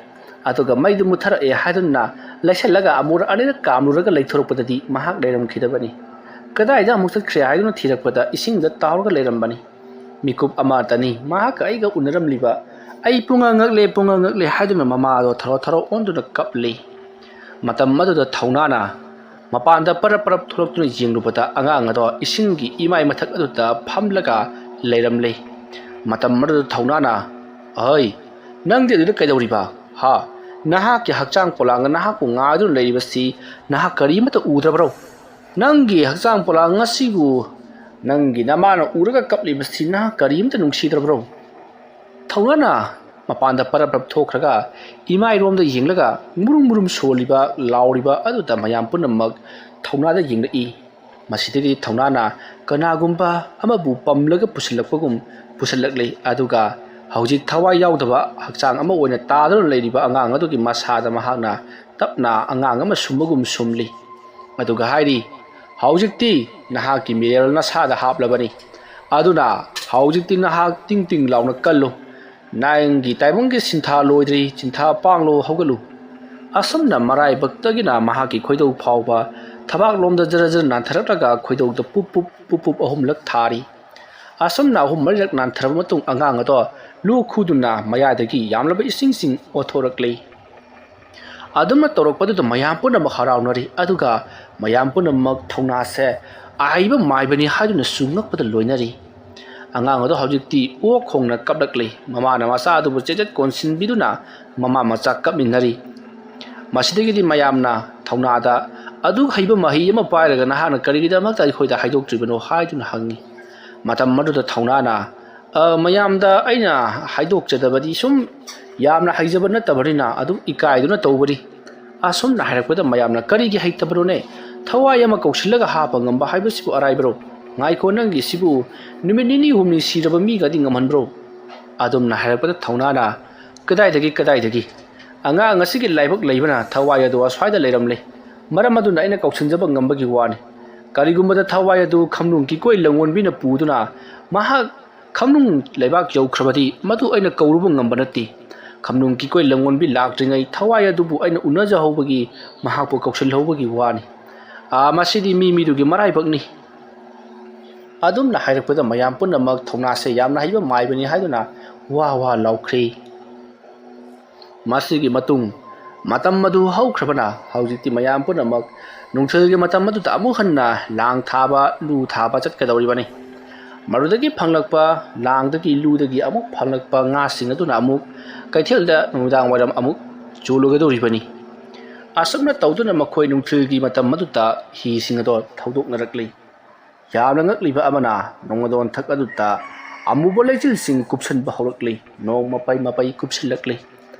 ꯑꯗꯨꯒ ꯃꯩꯗꯨ ꯃꯨꯠꯊꯔꯛꯑꯦ ꯍꯥꯏꯗꯨꯅ ꯂꯩꯁꯜꯂꯒ ꯑꯃꯨꯔꯛ ꯑꯅꯤꯔꯛ ꯀꯥꯝꯂꯨꯔꯒ ꯂꯩꯊꯣꯔꯛꯄꯗꯗꯤ ꯃꯍꯥꯛ ꯂꯩꯔꯝꯈꯤꯗꯕꯅꯤ꯫ ꯀꯗꯥꯏꯗ ꯑꯃꯨꯛ ꯆꯠꯈ꯭ꯔꯦ ꯍꯥꯏꯗꯨꯅ ꯊꯤꯔꯛꯄꯗ ꯏꯁꯤꯡꯗ ꯇꯥꯎꯔꯒ ꯂꯩꯔꯝꯕꯅꯤ꯫" ꯃꯤꯀꯨꯞ ꯑꯃꯇꯅꯤ ꯃꯍꯥꯛꯀ ꯑꯩꯒ ꯎꯅꯔꯝꯂꯤꯕ꯫ ꯑꯩ ꯄꯨꯡꯉꯥ ꯉꯛꯂꯦ, ꯄꯨꯡꯉꯥ ꯉꯛꯂꯦ ꯍꯥꯏꯗꯨꯅ ꯃꯃꯥ ꯑꯗꯣ ꯊꯔꯣ ꯊꯔꯣ ꯑꯣꯟꯗꯨꯅ ꯀꯞꯂꯤ꯫ ꯃꯇꯝ ꯑꯗꯨꯗ ꯊꯧꯅꯥꯅ ꯃꯄꯥꯟꯗ ꯄꯔꯞ ꯄꯔꯞ ꯊꯣꯛꯂꯛꯇꯨꯅ ꯌꯦꯡꯂꯨꯕꯗ ꯑꯉꯥꯡ ꯑꯗꯣ ꯏꯁꯤꯡꯒꯤ ꯏꯃꯥꯏ ꯃꯊꯛ ꯑꯗꯨꯗ ꯐꯝꯂꯒ ꯂꯩꯔꯝꯂꯦ꯫ ꯃꯇꯝ ꯑꯗꯨꯗ ꯊꯧꯅꯥꯅ, "ꯑꯍꯩ, ꯅꯪꯗꯤ ꯑꯗꯨꯗ ꯀꯩꯗꯧꯔꯤꯕ? ꯍꯥ? ꯅꯍꯥꯛꯀꯤ ꯍꯛꯆꯥꯡ ꯄꯣꯂꯥꯡꯒ ꯅꯍꯥꯛꯄꯨ ꯉꯥꯏꯗꯨꯅ ꯂꯩꯔꯤꯕꯁꯤ ꯅꯍꯥꯛ ꯀꯔꯤꯃꯠꯇ ꯎꯗ꯭ꯔꯕ꯭ꯔꯣ? ꯅꯪꯒꯤ ꯍꯛꯆꯥꯡ ꯄꯣꯂꯥꯡ ꯑꯁꯤꯕꯨ ꯅꯪꯒꯤ ꯅꯃꯥꯅ ꯎꯔꯒ ꯀꯞꯂꯤꯕꯁꯤ ꯅꯍꯥꯛ ꯀꯔꯤꯃꯠꯇ ꯅꯨꯡꯁꯤꯗ꯭ꯔꯕ꯭ꯔꯣ?" ꯊꯧꯅꯥꯅ ꯃꯄꯥꯟꯗ ꯄꯔꯞ ꯄꯔꯞ ꯊꯣꯛꯈ꯭ꯔꯒ ꯏꯃꯥꯏꯔꯣꯝꯗ ꯌꯦꯡꯂꯒ ꯃꯨꯔꯨꯝ ꯃꯨꯔꯨꯝ ꯁꯣꯜꯂꯤꯕ, ꯂꯥꯎꯔꯤꯕ ꯑꯗꯨꯗ ꯃꯌꯥꯝ ꯄꯨꯝꯅꯃꯛ ꯊꯧꯅꯥꯗ ꯌꯦꯡꯂꯛꯏ꯫ ꯃꯁꯤꯗꯒꯤ ꯊꯧꯅꯥꯅ ꯀꯅꯥꯒꯨꯝꯕ ꯑꯃꯕꯨ ꯄꯝꯂꯒ ꯄꯨꯁꯤꯜꯂꯛꯄꯒꯨꯝ ꯄꯨꯁꯤꯜꯂꯛꯂꯤ, ꯑꯗꯨꯒ ꯍꯧꯖꯤꯛ ꯊꯋꯥꯏ ꯌꯥꯎꯗꯕ ꯍꯛꯆꯥꯡ ꯑꯃ ꯑꯣꯏꯅ ꯇꯥꯗꯨꯅ ꯂꯩꯔꯤꯕ ꯑꯉꯥꯡ ꯑꯗꯨꯒꯤ ꯃꯁꯥꯗ ꯃꯍꯥꯛꯅ ꯇꯞꯅ ꯑꯉꯥꯡ ꯑꯃ ꯁꯨꯝꯕꯒꯨꯝ ꯁꯨꯝꯂꯤ꯫ ꯑꯗꯨꯒ ꯍꯥꯏꯔꯤ, "ꯍꯧꯖꯤꯛꯇꯤ ꯅꯍꯥꯛꯀꯤ ꯃꯤꯔꯦꯜ ꯅꯁꯥꯗ ꯍꯥꯞꯂꯕꯅꯤ, ꯑꯗꯨꯅ ꯍꯧꯖꯤꯛꯇꯤ ꯅꯍꯥꯛ ꯇꯤꯡ ꯇꯤꯡ ꯂꯥꯎꯅ ꯀꯜꯂꯨ꯫ ꯅꯪꯒꯤ ꯇꯥꯏꯕꯪꯒꯤ ꯁꯤꯟꯊꯥ ꯂꯣꯏꯗ꯭ꯔꯤ, ꯁꯤꯟꯊꯥ ꯄꯥꯡꯂꯣ, ꯍꯧꯒꯠꯂꯨ꯫" ꯑꯁꯨꯝꯅ ꯃꯔꯥꯏꯕꯛꯇꯒꯤꯅ ꯃꯍꯥꯛꯀꯤ ꯈꯣꯏꯗꯧ ꯐꯥꯎꯕ ꯊꯕꯥꯛꯂꯣꯝꯗ ꯖꯔ ꯖꯔ ꯅꯥꯟꯊꯔꯛꯂꯒ ꯈꯣꯏꯗꯧꯗ ꯄꯨꯞ ꯄꯨꯞ ꯄꯨꯞ ꯄꯨꯞ ꯑꯍꯨꯝꯂꯛ ꯊꯥꯔꯤ꯫ ꯑꯁꯨꯝꯅ ꯑꯍꯨꯝ ꯃꯔꯤꯔꯛ ꯅꯥꯟꯊꯔꯕ ꯃꯇꯨꯡ ꯑꯉꯥꯡ ꯑꯗꯣ ꯂꯣꯛ ꯈꯨꯗꯨꯅ ꯃꯌꯥꯏꯗꯒꯤ ꯌꯥꯝꯂꯕ ꯏꯁꯤꯡꯁꯤꯡ ꯑꯣꯊꯣꯔꯛꯂꯤ꯫ ꯑꯗꯨꯝꯅ ꯇꯧꯔꯛꯄꯗꯨꯗ ꯃꯌꯥꯝ ꯄꯨꯝꯅꯃꯛ ꯍꯔꯥꯎꯅꯔꯤ, ꯑꯗꯨꯒ ꯃꯌꯥꯝ ꯄꯨꯝꯅꯃꯛ ꯊꯧꯅꯥꯁꯦ ꯑꯍꯩꯕ ꯃꯥꯏꯕꯅꯤ ꯍꯥꯏꯗꯨꯅꯁꯨ ꯉꯛꯄꯗ ꯂꯣꯏꯅꯔꯤ꯫ ꯑꯉꯥꯡ ꯑꯗꯣ ꯍꯧꯖꯤꯛꯇꯤ ꯑꯣꯛ ꯈꯣꯡꯅ ꯀꯞꯂꯛꯂꯤ꯫ ꯃꯃꯥꯅ ꯃꯆꯥ ꯑꯗꯨꯕꯨ ꯆꯦꯠꯆꯦꯠ ꯀꯣꯟꯁꯤꯟꯕꯤꯗꯨꯅ ꯃꯃꯥ ꯃꯆꯥ ꯀꯞꯃꯤꯟꯅꯔꯤ꯫ ꯃꯁꯤꯗꯒꯤꯗꯤ ꯃꯌꯥꯝꯅ ꯊꯧꯅꯥꯗ, "ꯑꯗꯨꯛ ꯍꯩꯕ ꯃꯍꯩ ꯑꯃ ꯄꯥꯏꯔꯒ ꯅꯍꯥꯛꯅ ꯀꯔꯤꯒꯤꯗꯃꯛꯇ ꯑꯩꯈꯣꯏꯗ ꯍꯥꯏꯗꯣꯛꯇ꯭ꯔꯤꯕꯅꯣ?" ꯍꯥꯏꯗꯨꯅ ꯍꯪꯉꯤ꯫ ꯃꯇꯝ ꯑꯗꯨꯗ ꯊꯧꯅꯥꯅ, "ꯑ, ꯃꯌꯥꯝꯗ ꯑꯩꯅ ꯍꯥꯏꯗꯣꯛꯆꯗꯕꯗꯤ ꯁꯨꯝ ꯌꯥꯝꯅ ꯍꯩꯖꯕ ꯅꯠꯇꯕꯅꯤꯅ ꯑꯗꯨꯝ ꯏꯀꯥꯏꯗꯨꯅ ꯇꯧꯕꯅꯤ꯫" ꯑꯁꯨꯝꯅ ꯍꯥꯏꯔꯛꯄꯗ ꯃꯌꯥꯝꯅ, "ꯀꯔꯤꯒꯤ ꯍꯩꯇꯕꯅꯣꯅꯦ? ꯊꯋꯥꯏ ꯑꯃ ꯀꯧꯁꯤꯜꯂꯒ ꯍꯥꯞꯄ ꯉꯝꯕ ꯍꯥꯏꯕꯁꯤꯕꯨ ꯑꯔꯥꯏꯕ꯭ꯔꯣ? ꯉꯥꯏꯈꯣ, ꯅꯪꯒꯤꯁꯤꯕꯨ ꯅꯨꯃꯤꯠ ꯅꯤꯅꯤ ꯍꯨꯝꯅꯤ ꯁꯤꯔꯕ ꯃꯤꯒꯗꯤ ꯉꯝꯍꯟꯕ꯭ꯔꯣ?" ꯑꯗꯨꯝꯅ ꯍꯥꯏꯔꯛꯄꯗ ꯊꯧꯅꯥꯅ, "ꯀꯗꯥꯏꯗꯒꯤ, ꯀꯗꯥꯏꯗꯒꯤ? ꯑꯉꯥꯡ ꯑꯁꯤꯒꯤ ꯂꯥꯏꯕꯛ ꯂꯩꯕꯅ ꯊꯋꯥꯏ ꯑꯗꯨ ꯑꯁ꯭ꯋꯥꯏꯗ ꯂꯩꯔꯝꯂꯦ꯫ ꯃꯔꯝ ꯑꯗꯨꯅ ꯑꯩꯅ ꯀꯧꯁꯤꯟꯖꯕ ꯉꯝꯕꯒꯤ ꯋꯥꯅꯤ꯫ ꯀꯔꯤꯒꯨꯝꯕꯗ ꯊꯋꯥꯏ ꯑꯗꯨ ꯈꯝꯅꯨꯡ ꯀꯤꯀꯣꯏ ꯂꯪꯉꯣꯟꯕꯤꯅ ꯄꯨꯗꯨꯅ ꯃꯍꯥꯛ ꯈꯝꯅꯨꯡ ꯂꯩꯕꯥꯛ ꯌꯧꯈ꯭ꯔꯕꯗꯤ ꯃꯗꯨ ꯑꯩꯅ ꯀꯧꯔꯨꯕ ꯉꯝꯕ ꯅꯠꯇꯦ꯫ ꯈꯝꯅꯨꯡ ꯀꯤꯀꯣꯏ ꯂꯪꯉꯣꯟꯕꯤ ꯂꯥꯛꯇ꯭ꯔꯤꯉꯩ ꯊꯋꯥꯏ ꯑꯗꯨꯕꯨ ꯑꯩꯅ ꯎꯅꯖꯍꯧꯕꯒꯤ, ꯃꯍꯥꯛꯄꯨ ꯀꯧꯁꯤꯜꯍꯧꯕꯒꯤ ꯋꯥꯅꯤ꯫ ꯑꯥ, ꯃꯁꯤꯗꯤ ꯃꯤ ꯃꯤꯗꯨꯒꯤ ꯃꯔꯥꯏꯕꯛꯅꯤ꯫" ꯑꯗꯨꯝꯅ ꯍꯥꯏꯔꯛꯄꯗ ꯃꯌꯥꯝ ꯄꯨꯝꯅꯃꯛ ꯊꯧꯅꯥꯁꯦ ꯌꯥꯝꯅ ꯍꯩꯕ ꯃꯥꯏꯕꯅꯤ ꯍꯥꯏꯗꯨꯅ ꯋꯥ ꯋꯥ ꯂꯥꯎꯈ꯭ꯔꯦ꯫ ꯃꯁꯤꯒꯤ ꯃꯇꯨꯡ ꯃꯇꯝ ꯑꯗꯨ ꯍꯧꯈ꯭ꯔꯕꯅ ꯍꯧꯖꯤꯛꯇꯤ ꯃꯌꯥꯝ ꯄꯨꯝꯅꯃꯛ ꯅꯨꯡꯊꯤꯜꯒꯤ ꯃꯇꯝ ꯑꯗꯨꯗ ꯑꯃꯨꯛ ꯍꯟꯅ ꯂꯥꯡ ꯊꯥꯕ, ꯂꯨ ꯊꯥꯕ ꯆꯠꯀꯗꯧꯔꯤꯕꯅꯤ꯫ ꯃꯗꯨꯗꯒꯤ ꯐꯪꯂꯛꯄ ꯂꯥꯡꯗꯒꯤ, ꯂꯨꯗꯒꯤ ꯑꯃꯨꯛ ꯐꯪꯂꯛꯄ ꯉꯥꯁꯤꯡ ꯑꯗꯨꯅ ꯑꯃꯨꯛ ꯀꯩꯊꯦꯜꯗ ꯅꯨꯃꯤꯗꯥꯡ ꯋꯥꯏꯔꯝ ꯑꯃꯨꯛ ꯆꯣꯜꯂꯨꯒꯗꯧꯔꯤꯕꯅꯤ꯫ ꯑꯁꯨꯝꯅ ꯇꯧꯗꯨꯅ ꯃꯈꯣꯏ ꯅꯨꯡꯊꯤꯜꯒꯤ ꯃꯇꯝ ꯑꯗꯨꯗ ꯍꯤꯁꯤꯡ ꯑꯗꯣ ꯊꯧꯗꯣꯛꯅꯔꯛꯂꯤ꯫ ꯌꯥꯝꯅ ꯉꯛꯂꯤꯕ ꯑꯃꯅ ꯅꯣꯡꯃꯗꯣꯟ ꯊꯛ ꯑꯗꯨꯗ ꯑꯃꯨꯕ ꯂꯩꯆꯤꯜꯁꯤꯡ ꯀꯨꯞꯁꯟꯕ ꯍꯧꯔꯛꯂꯤ꯫ ꯅꯣꯡ ꯃꯄꯩ ꯃꯄꯩ ꯀꯨꯞꯁꯤꯜꯂꯛꯂꯤ꯫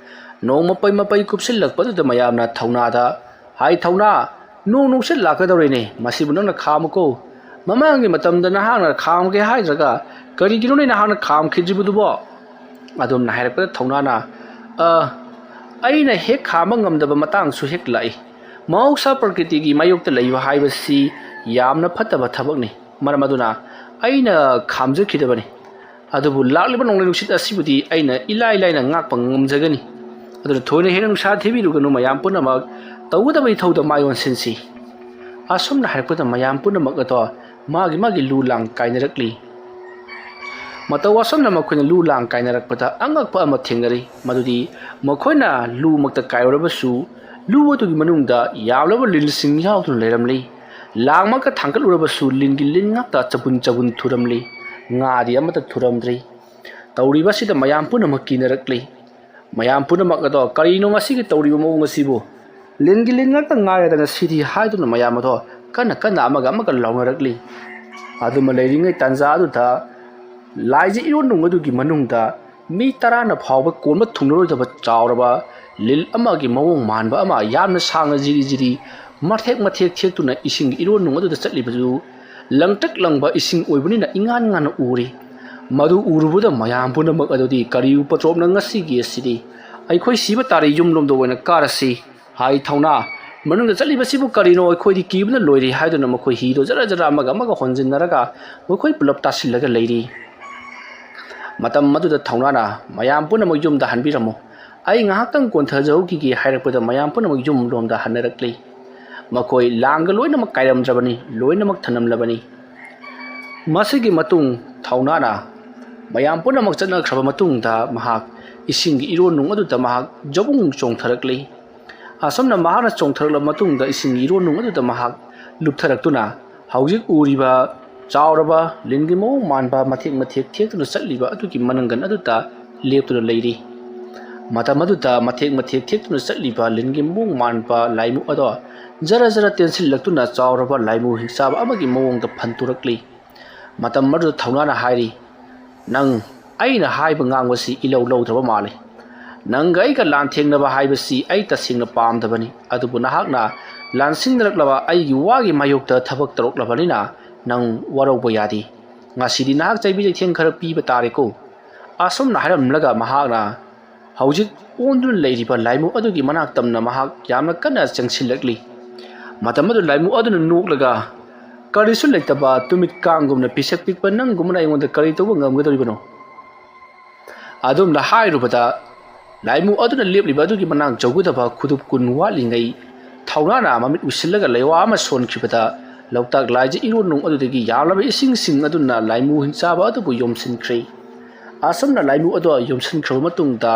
ꯅꯣꯡ ꯃꯄꯩ ꯃꯄꯩ ꯀꯨꯞꯁꯤꯜꯂꯛꯄꯗꯨꯗ ꯃꯌꯥꯝꯅ ꯊꯧꯅꯥꯗ, "ꯍꯥꯏ ꯊꯧꯅꯥ, ꯅꯣꯡ ꯅꯨꯡꯁꯤꯠ ꯂꯥꯛꯀꯗꯧꯔꯦꯅꯦ, ꯃꯁꯤꯕꯨ ꯅꯪꯅ ꯈꯥꯝꯃꯨꯀꯣ꯫ ꯃꯃꯥꯡꯒꯤ ꯃꯇꯝꯗ ꯅꯍꯥꯛꯅ ꯈꯥꯝꯒꯦ ꯍꯥꯏꯗ꯭ꯔꯒ ꯀꯔꯤꯒꯤꯅꯣꯅꯦ ꯅꯍꯥꯛꯅ ꯈꯥꯝꯈꯤꯗ꯭ꯔꯤꯕꯗꯨꯕꯣ?" ꯑꯗꯨꯝꯅ ꯍꯥꯏꯔꯛꯄꯗ ꯊꯧꯅꯥꯅ, "ꯑ, ꯑꯩꯅ ꯍꯦꯛ ꯈꯥꯝꯕ ꯉꯝꯗꯕ ꯃꯇꯥꯡꯁꯨ ꯍꯦꯛ ꯂꯥꯛꯏ꯫ ꯃꯍꯧꯁꯥ ꯄ꯭ꯔꯀ꯭ꯔꯤꯇꯤꯒꯤ ꯃꯥꯌꯣꯛꯇ ꯂꯩꯕ ꯍꯥꯏꯕꯁꯤ ꯌꯥꯝꯅ ꯐꯠꯇꯕ ꯊꯕꯛꯅꯤ꯫ ꯃꯔꯝ ꯑꯗꯨꯅ ꯑꯩꯅ ꯈꯥꯝꯖꯈꯤꯗꯕꯅꯤ꯫ ꯑꯗꯨꯕꯨ ꯂꯥꯛꯂꯤꯕ ꯅꯣꯡꯂꯩ ꯅꯨꯡꯁꯤꯠ ꯑꯁꯤꯕꯨꯗꯤ ꯑꯩꯅ ꯏꯂꯥꯏ ꯂꯥꯏꯅ ꯉꯥꯛꯄ ꯉꯝꯖꯒꯅꯤ꯫ ꯑꯗꯨꯅ ꯊꯣꯏꯅ ꯍꯦꯟꯅ ꯅꯨꯡꯁꯥ ꯊꯤꯕꯤꯔꯨꯒꯅꯨ, ꯃꯌꯥꯝ ꯄꯨꯝꯅꯃꯛ ꯇꯧꯒꯗꯕ ꯏꯊꯧꯗ ꯃꯥꯏ ꯑꯣꯟꯁꯤꯟꯁꯤ꯫" ꯑꯁꯨꯝꯅ ꯍꯥꯏꯔꯛꯄꯗ ꯃꯌꯥꯝ ꯄꯨꯝꯅꯃꯛ ꯑꯗꯣ ꯃꯥꯒꯤ ꯃꯥꯒꯤ ꯂꯨ ꯂꯥꯡ ꯀꯥꯏꯅꯔꯛꯂꯤ꯫ ꯃꯇꯧ ꯑꯁꯨꯝꯅ ꯃꯈꯣꯏꯅ ꯂꯨ ꯂꯥꯡ ꯀꯥꯏꯅꯔꯛꯄꯗ ꯑꯉꯛꯄ ꯑꯃ ꯊꯦꯡꯅꯔꯤ꯫ ꯃꯗꯨꯗꯤ ꯃꯈꯣꯏꯅ ꯂꯨꯃꯛꯇ ꯀꯥꯏꯔꯨꯔꯕꯁꯨ ꯂꯨ ꯑꯗꯨꯒꯤ ꯃꯅꯨꯡꯗ ꯌꯥꯝꯂꯕ ꯂꯤꯟꯁꯤꯡ ꯌꯥꯎꯗꯨꯅ ꯂꯩꯔꯝꯂꯤ꯫ ꯂꯥꯡꯃꯛꯇ ꯊꯥꯡꯒꯠꯂꯨꯔꯕꯁꯨ ꯂꯤꯟꯒꯤ ꯂꯤꯟ ꯉꯥꯛꯇ ꯆꯕꯨꯟ ꯆꯕꯨꯟ ꯊꯨꯔꯝꯂꯤ꯫ ꯉꯥꯗꯤ ꯑꯃꯠꯇ ꯊꯨꯔꯝꯗ꯭ꯔꯤ꯫ ꯇꯧꯔꯤꯕ ꯑꯁꯤꯗ ꯃꯌꯥꯝ ꯄꯨꯝꯅꯃꯛ ꯀꯤꯅꯔꯛꯂꯤ꯫ ꯃꯌꯥꯝ ꯄꯨꯝꯅꯃꯛ ꯑꯗꯣ "ꯀꯔꯤꯅꯣ ꯉꯁꯤꯒꯤ ꯇꯧꯔꯤꯕ ꯃꯑꯣꯡ ꯑꯁꯤꯕꯨ? ꯂꯤꯟꯒꯤ ꯂꯤꯟ ꯉꯥꯛꯇ ꯉꯥꯏꯔꯗꯅ ꯁꯤꯗꯤ" ꯍꯥꯏꯗꯨꯅ ꯃꯌꯥꯝ ꯑꯗꯣ ꯀꯟꯅ ꯀꯟꯅ ꯑꯃꯒ ꯑꯃꯒ ꯂꯥꯎꯅꯔꯛꯂꯤ꯫ ꯑꯗꯨꯃ ꯂꯩꯔꯤꯉꯩ ꯇꯥꯟꯖꯥ ꯑꯗꯨꯗ ꯂꯥꯏꯖ ꯏꯔꯣꯟ ꯅꯨꯡ ꯑꯗꯨꯒꯤ ꯃꯅꯨꯡꯗ ꯃꯤ ꯇꯔꯥꯅ ꯐꯥꯎꯕ ꯀꯣꯟꯕ ꯊꯨꯡꯂꯔꯣꯏꯗꯕ ꯆꯥꯎꯔꯕ ꯂꯤꯜ ꯑꯃꯒꯤ ꯃꯑꯣꯡ ꯃꯥꯟꯕ ꯑꯃ ꯌꯥꯝꯅ ꯁꯥꯡꯅ ꯖꯤꯔꯤ ꯖꯤꯔꯤ ꯃꯊꯦꯛ ꯃꯊꯦꯛ ꯊꯦꯛꯇꯨꯅ ꯏꯁꯤꯡꯒꯤ ꯏꯔꯣꯟ ꯅꯨꯡ ꯑꯗꯨꯗ ꯆꯠꯂꯤꯕꯗꯨ ꯂꯪꯇ꯭ꯔꯤꯛ ꯂꯪꯕ ꯏꯁꯤꯡ ꯑꯣꯏꯕꯅꯤꯅ ꯏꯉꯥꯟ ꯉꯥꯟꯅ ꯎꯔꯤ꯫ ꯃꯗꯨ ꯎꯔꯨꯕꯗ ꯃꯌꯥꯝ ꯄꯨꯝꯅꯃꯛ ꯑꯗꯨꯗꯤ "ꯀꯔꯤ ꯎꯄꯗ꯭ꯔꯣꯞꯅ ꯉꯁꯤꯒꯤ ꯑꯁꯤꯗꯤ? ꯑꯩꯈꯣꯏ ꯁꯤꯕ ꯇꯥꯔꯦ, ꯌꯨꯝꯂꯣꯝꯗ ꯑꯣꯏꯅ ꯀꯥꯔꯁꯤ" ꯍꯥꯏ ꯊꯧꯅꯥ꯫ "ꯃꯅꯨꯡꯗ ꯆꯠꯂꯤꯕꯁꯤꯕꯨ ꯀꯔꯤꯅꯣ? ꯑꯩꯈꯣꯏꯗꯤ ꯀꯤꯕꯅ ꯂꯣꯏꯔꯦ" ꯍꯥꯏꯗꯨꯅ ꯃꯈꯣꯏ ꯍꯤꯗꯣ ꯖꯔ ꯖꯔ ꯑꯃꯒ ꯑꯃꯒ ꯍꯣꯟꯖꯤꯟꯅꯔꯒ ꯃꯈꯣꯏ ꯄꯨꯂꯞ ꯇꯥꯁꯤꯜꯂꯒ ꯂꯩꯔꯤ꯫ ꯃꯇꯝ ꯑꯗꯨꯗ ꯊꯧꯅꯥꯅ "ꯃꯌꯥꯝ ꯄꯨꯝꯅꯃꯛ ꯌꯨꯝꯗ ꯍꯟꯕꯤꯔꯝꯃꯨ, ꯑꯩ ꯉꯥꯏꯍꯥꯛꯇꯪ ꯀꯣꯟꯊꯖꯍꯧꯈꯤꯒꯦ" ꯍꯥꯏꯔꯛꯄꯗ ꯃꯌꯥꯝ ꯄꯨꯝꯅꯃꯛ ꯌꯨꯝ ꯂꯣꯝꯗ ꯍꯟꯅꯔꯛꯂꯤ꯫ ꯃꯈꯣꯏ ꯂꯥꯡꯒ ꯂꯣꯏꯅꯃꯛ ꯀꯥꯏꯔꯝꯗ꯭ꯔꯕꯅꯤ, ꯂꯣꯏꯅꯃꯛ ꯊꯅꯝꯂꯕꯅꯤ꯫ ꯃꯁꯤꯒꯤ ꯃꯇꯨꯡ ꯊꯧꯅꯥꯅ ꯃꯌꯥꯝ ꯄꯨꯝꯅꯃꯛ ꯆꯠꯅꯈ꯭ꯔꯕ ꯃꯇꯨꯡꯗ ꯃꯍꯥꯛ ꯏꯁꯤꯡꯒꯤ ꯏꯔꯣꯟ ꯅꯨꯡ ꯑꯗꯨꯗ ꯃꯍꯥꯛ ꯖꯕꯨꯡ ꯆꯣꯡꯊꯔꯛꯂꯤ꯫ ꯑꯁꯨꯝꯅ ꯃꯍꯥꯛꯅ ꯆꯣꯡꯊꯔꯛꯂꯕ ꯃꯇꯨꯡꯗ ꯏꯁꯤꯡꯒꯤ ꯏꯔꯣꯟ ꯅꯨꯡ ꯑꯗꯨꯗ ꯃꯍꯥꯛ ꯂꯨꯞꯊꯔꯛꯇꯨꯅ ꯍꯧꯖꯤꯛ ꯎꯔꯤꯕ ꯆꯥꯎꯔꯕ ꯂꯤꯟꯒꯤ ꯃꯑꯣꯡ ꯃꯥꯟꯕ ꯃꯊꯦꯛ ꯃꯊꯦꯛ ꯊꯦꯛꯇꯨꯅ ꯆꯠꯂꯤꯕ ꯑꯗꯨꯒꯤ ꯃꯅꯪꯒꯟ ꯑꯗꯨꯗ ꯂꯦꯞꯇꯨꯅ ꯂꯩꯔꯤ꯫ ꯃꯇꯝ ꯑꯗꯨꯗ ꯃꯊꯦꯛ ꯃꯊꯦꯛ ꯊꯦꯛꯇꯨꯅ ꯆꯠꯂꯤꯕ ꯂꯤꯟꯒꯤ ꯃꯑꯣꯡ ꯃꯥꯟꯕ ꯂꯥꯏꯃꯨ ꯑꯗꯣ ꯖꯔ ꯖꯔ ꯇꯦꯟꯁꯤꯜꯂꯛꯇꯨꯅ ꯆꯥꯎꯔꯕ ꯂꯥꯏꯃꯨ ꯍꯤꯡꯆꯥꯕ ꯑꯃꯒꯤ ꯃꯑꯣꯡꯗ ꯐꯟꯇꯣꯔꯛꯂꯤ꯫ ꯃꯇꯝ ꯑꯗꯨꯗ ꯊꯧꯅꯥꯅ ꯍꯥꯏꯔꯤ, "ꯅꯪ ꯑꯩꯅ ꯍꯥꯏꯕ ꯉꯥꯡꯕꯁꯤ ꯏꯂꯧ ꯂꯧꯗ꯭ꯔꯕ ꯃꯥꯜꯂꯤ꯫ ꯅꯪꯒ ꯑꯩꯒ ꯂꯥꯟꯊꯦꯡꯅꯕ ꯍꯥꯏꯕꯁꯤ ꯑꯩ ꯇꯁꯦꯡꯅ ꯄꯥꯝꯗꯕꯅꯤ, ꯑꯗꯨꯕꯨ ꯅꯍꯥꯛꯅ ꯂꯥꯟꯁꯤꯟꯅꯔꯛꯂꯕ ꯑꯩꯒꯤ ꯋꯥꯒꯤ ꯃꯥꯌꯣꯛꯇ ꯊꯕꯛ ꯇꯧꯔꯛꯂꯕꯅꯤꯅ ꯅꯪ ꯋꯥꯔꯧꯕ ꯌꯥꯗꯦ꯫ ꯉꯁꯤꯗꯤ ꯅꯍꯥꯛ ꯆꯩꯕꯤ ꯆꯩꯊꯦꯡ ꯈꯔ ꯄꯤꯕ ꯇꯥꯔꯦꯀꯣ"꯫ ꯑꯁꯨꯝꯅ ꯍꯥꯏꯔꯝꯂꯒ ꯃꯍꯥꯛꯅ ꯍꯧꯖꯤꯛ ꯑꯣꯟꯗꯨꯅ ꯂꯩꯔꯤꯕ ꯂꯥꯏꯃꯨ ꯑꯗꯨꯒꯤ ꯃꯅꯥꯛ ꯇꯝꯅ ꯃꯍꯥꯛ ꯌꯥꯝꯅ ꯀꯟꯅ ꯆꯪꯁꯤꯜꯂꯛꯂꯤ꯫ ꯃꯇꯝ ꯑꯗꯨ ꯂꯥꯏꯃꯨ ꯑꯗꯨꯅ ꯅꯣꯛꯂꯒ, "ꯀꯔꯤꯁꯨ ꯂꯩꯇꯕ ꯇꯨꯃꯤꯠ ꯀꯥꯡꯒꯨꯝꯅ ꯄꯤꯁꯛ ꯄꯤꯛꯄ ꯅꯪꯒꯨꯝꯕꯅ ꯑꯩꯉꯣꯟꯗ ꯀꯔꯤ ꯇꯧꯕ ꯉꯝꯒꯗꯧꯔꯤꯕꯅꯣ?" ꯑꯗꯨꯝꯅ ꯍꯥꯏꯔꯨꯕꯗ ꯂꯥꯏꯃꯨ ꯑꯗꯨꯅ ꯂꯦꯞꯂꯤꯕ ꯑꯗꯨꯒꯤ ꯃꯅꯥꯛ ꯌꯧꯒꯗꯕ ꯈꯨꯗꯨꯞ ꯀꯨꯟ ꯋꯥꯠꯂꯤꯉꯩ ꯊꯧꯅꯥꯅ ꯃꯃꯤꯠ ꯎꯏꯁꯤꯜꯂꯒ ꯂꯩꯋꯥ ꯑꯃ ꯁꯣꯟꯈꯤꯕꯗ ꯂꯣꯛꯇꯥꯛ ꯂꯥꯏꯖ ꯏꯔꯣꯟ ꯅꯨꯡ ꯑꯗꯨꯗꯒꯤ ꯌꯥꯝꯂꯕ ꯏꯁꯤꯡꯁꯤꯡ ꯑꯗꯨꯅ ꯂꯥꯏꯃꯨ ꯍꯤꯡꯆꯥꯕ ꯑꯗꯨꯕꯨ ꯌꯣꯝꯁꯤꯟꯈ꯭ꯔꯦ꯫ ꯑꯁꯨꯝꯅ ꯂꯥꯏꯃꯨ ꯑꯗꯨ ꯌꯣꯝꯁꯤꯟꯈ꯭ꯔꯕ ꯃꯇꯨꯡꯗ